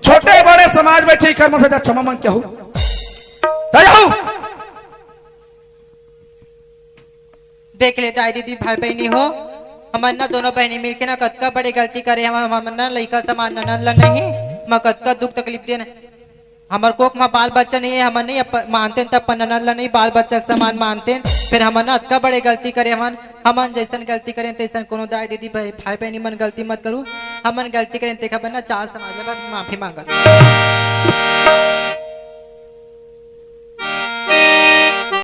छोटे बड़े समाज बइठे हे, एकर मन से जा क्षमा मांग के आहू। तैं आहू। देख ले दाई दीदी, भाई बहिनी हो, हमन ना दोनों बहिनी मिलके ना कतका बड़े गलती करे हवन। हमन ना लइका समान ननद ला नहीं, मैं कतका दुख तकलीफ देन। हमर कोख म बाल बच्चा नहीं हे, हमन नहीं अप-, मानतेन त अपन ननद ला नहीं बाल बच्चा के समान मानतेन। फिर हमन अतका बड़े गलती करे हवन, हमन जइसन गलती करेन तइसन कोनो दाई दीदी भाई, भाई बहिनी मन गलती मत करू। हमन गलती करेन तेखर बर ना चार समाज ले बस माफी मांगत।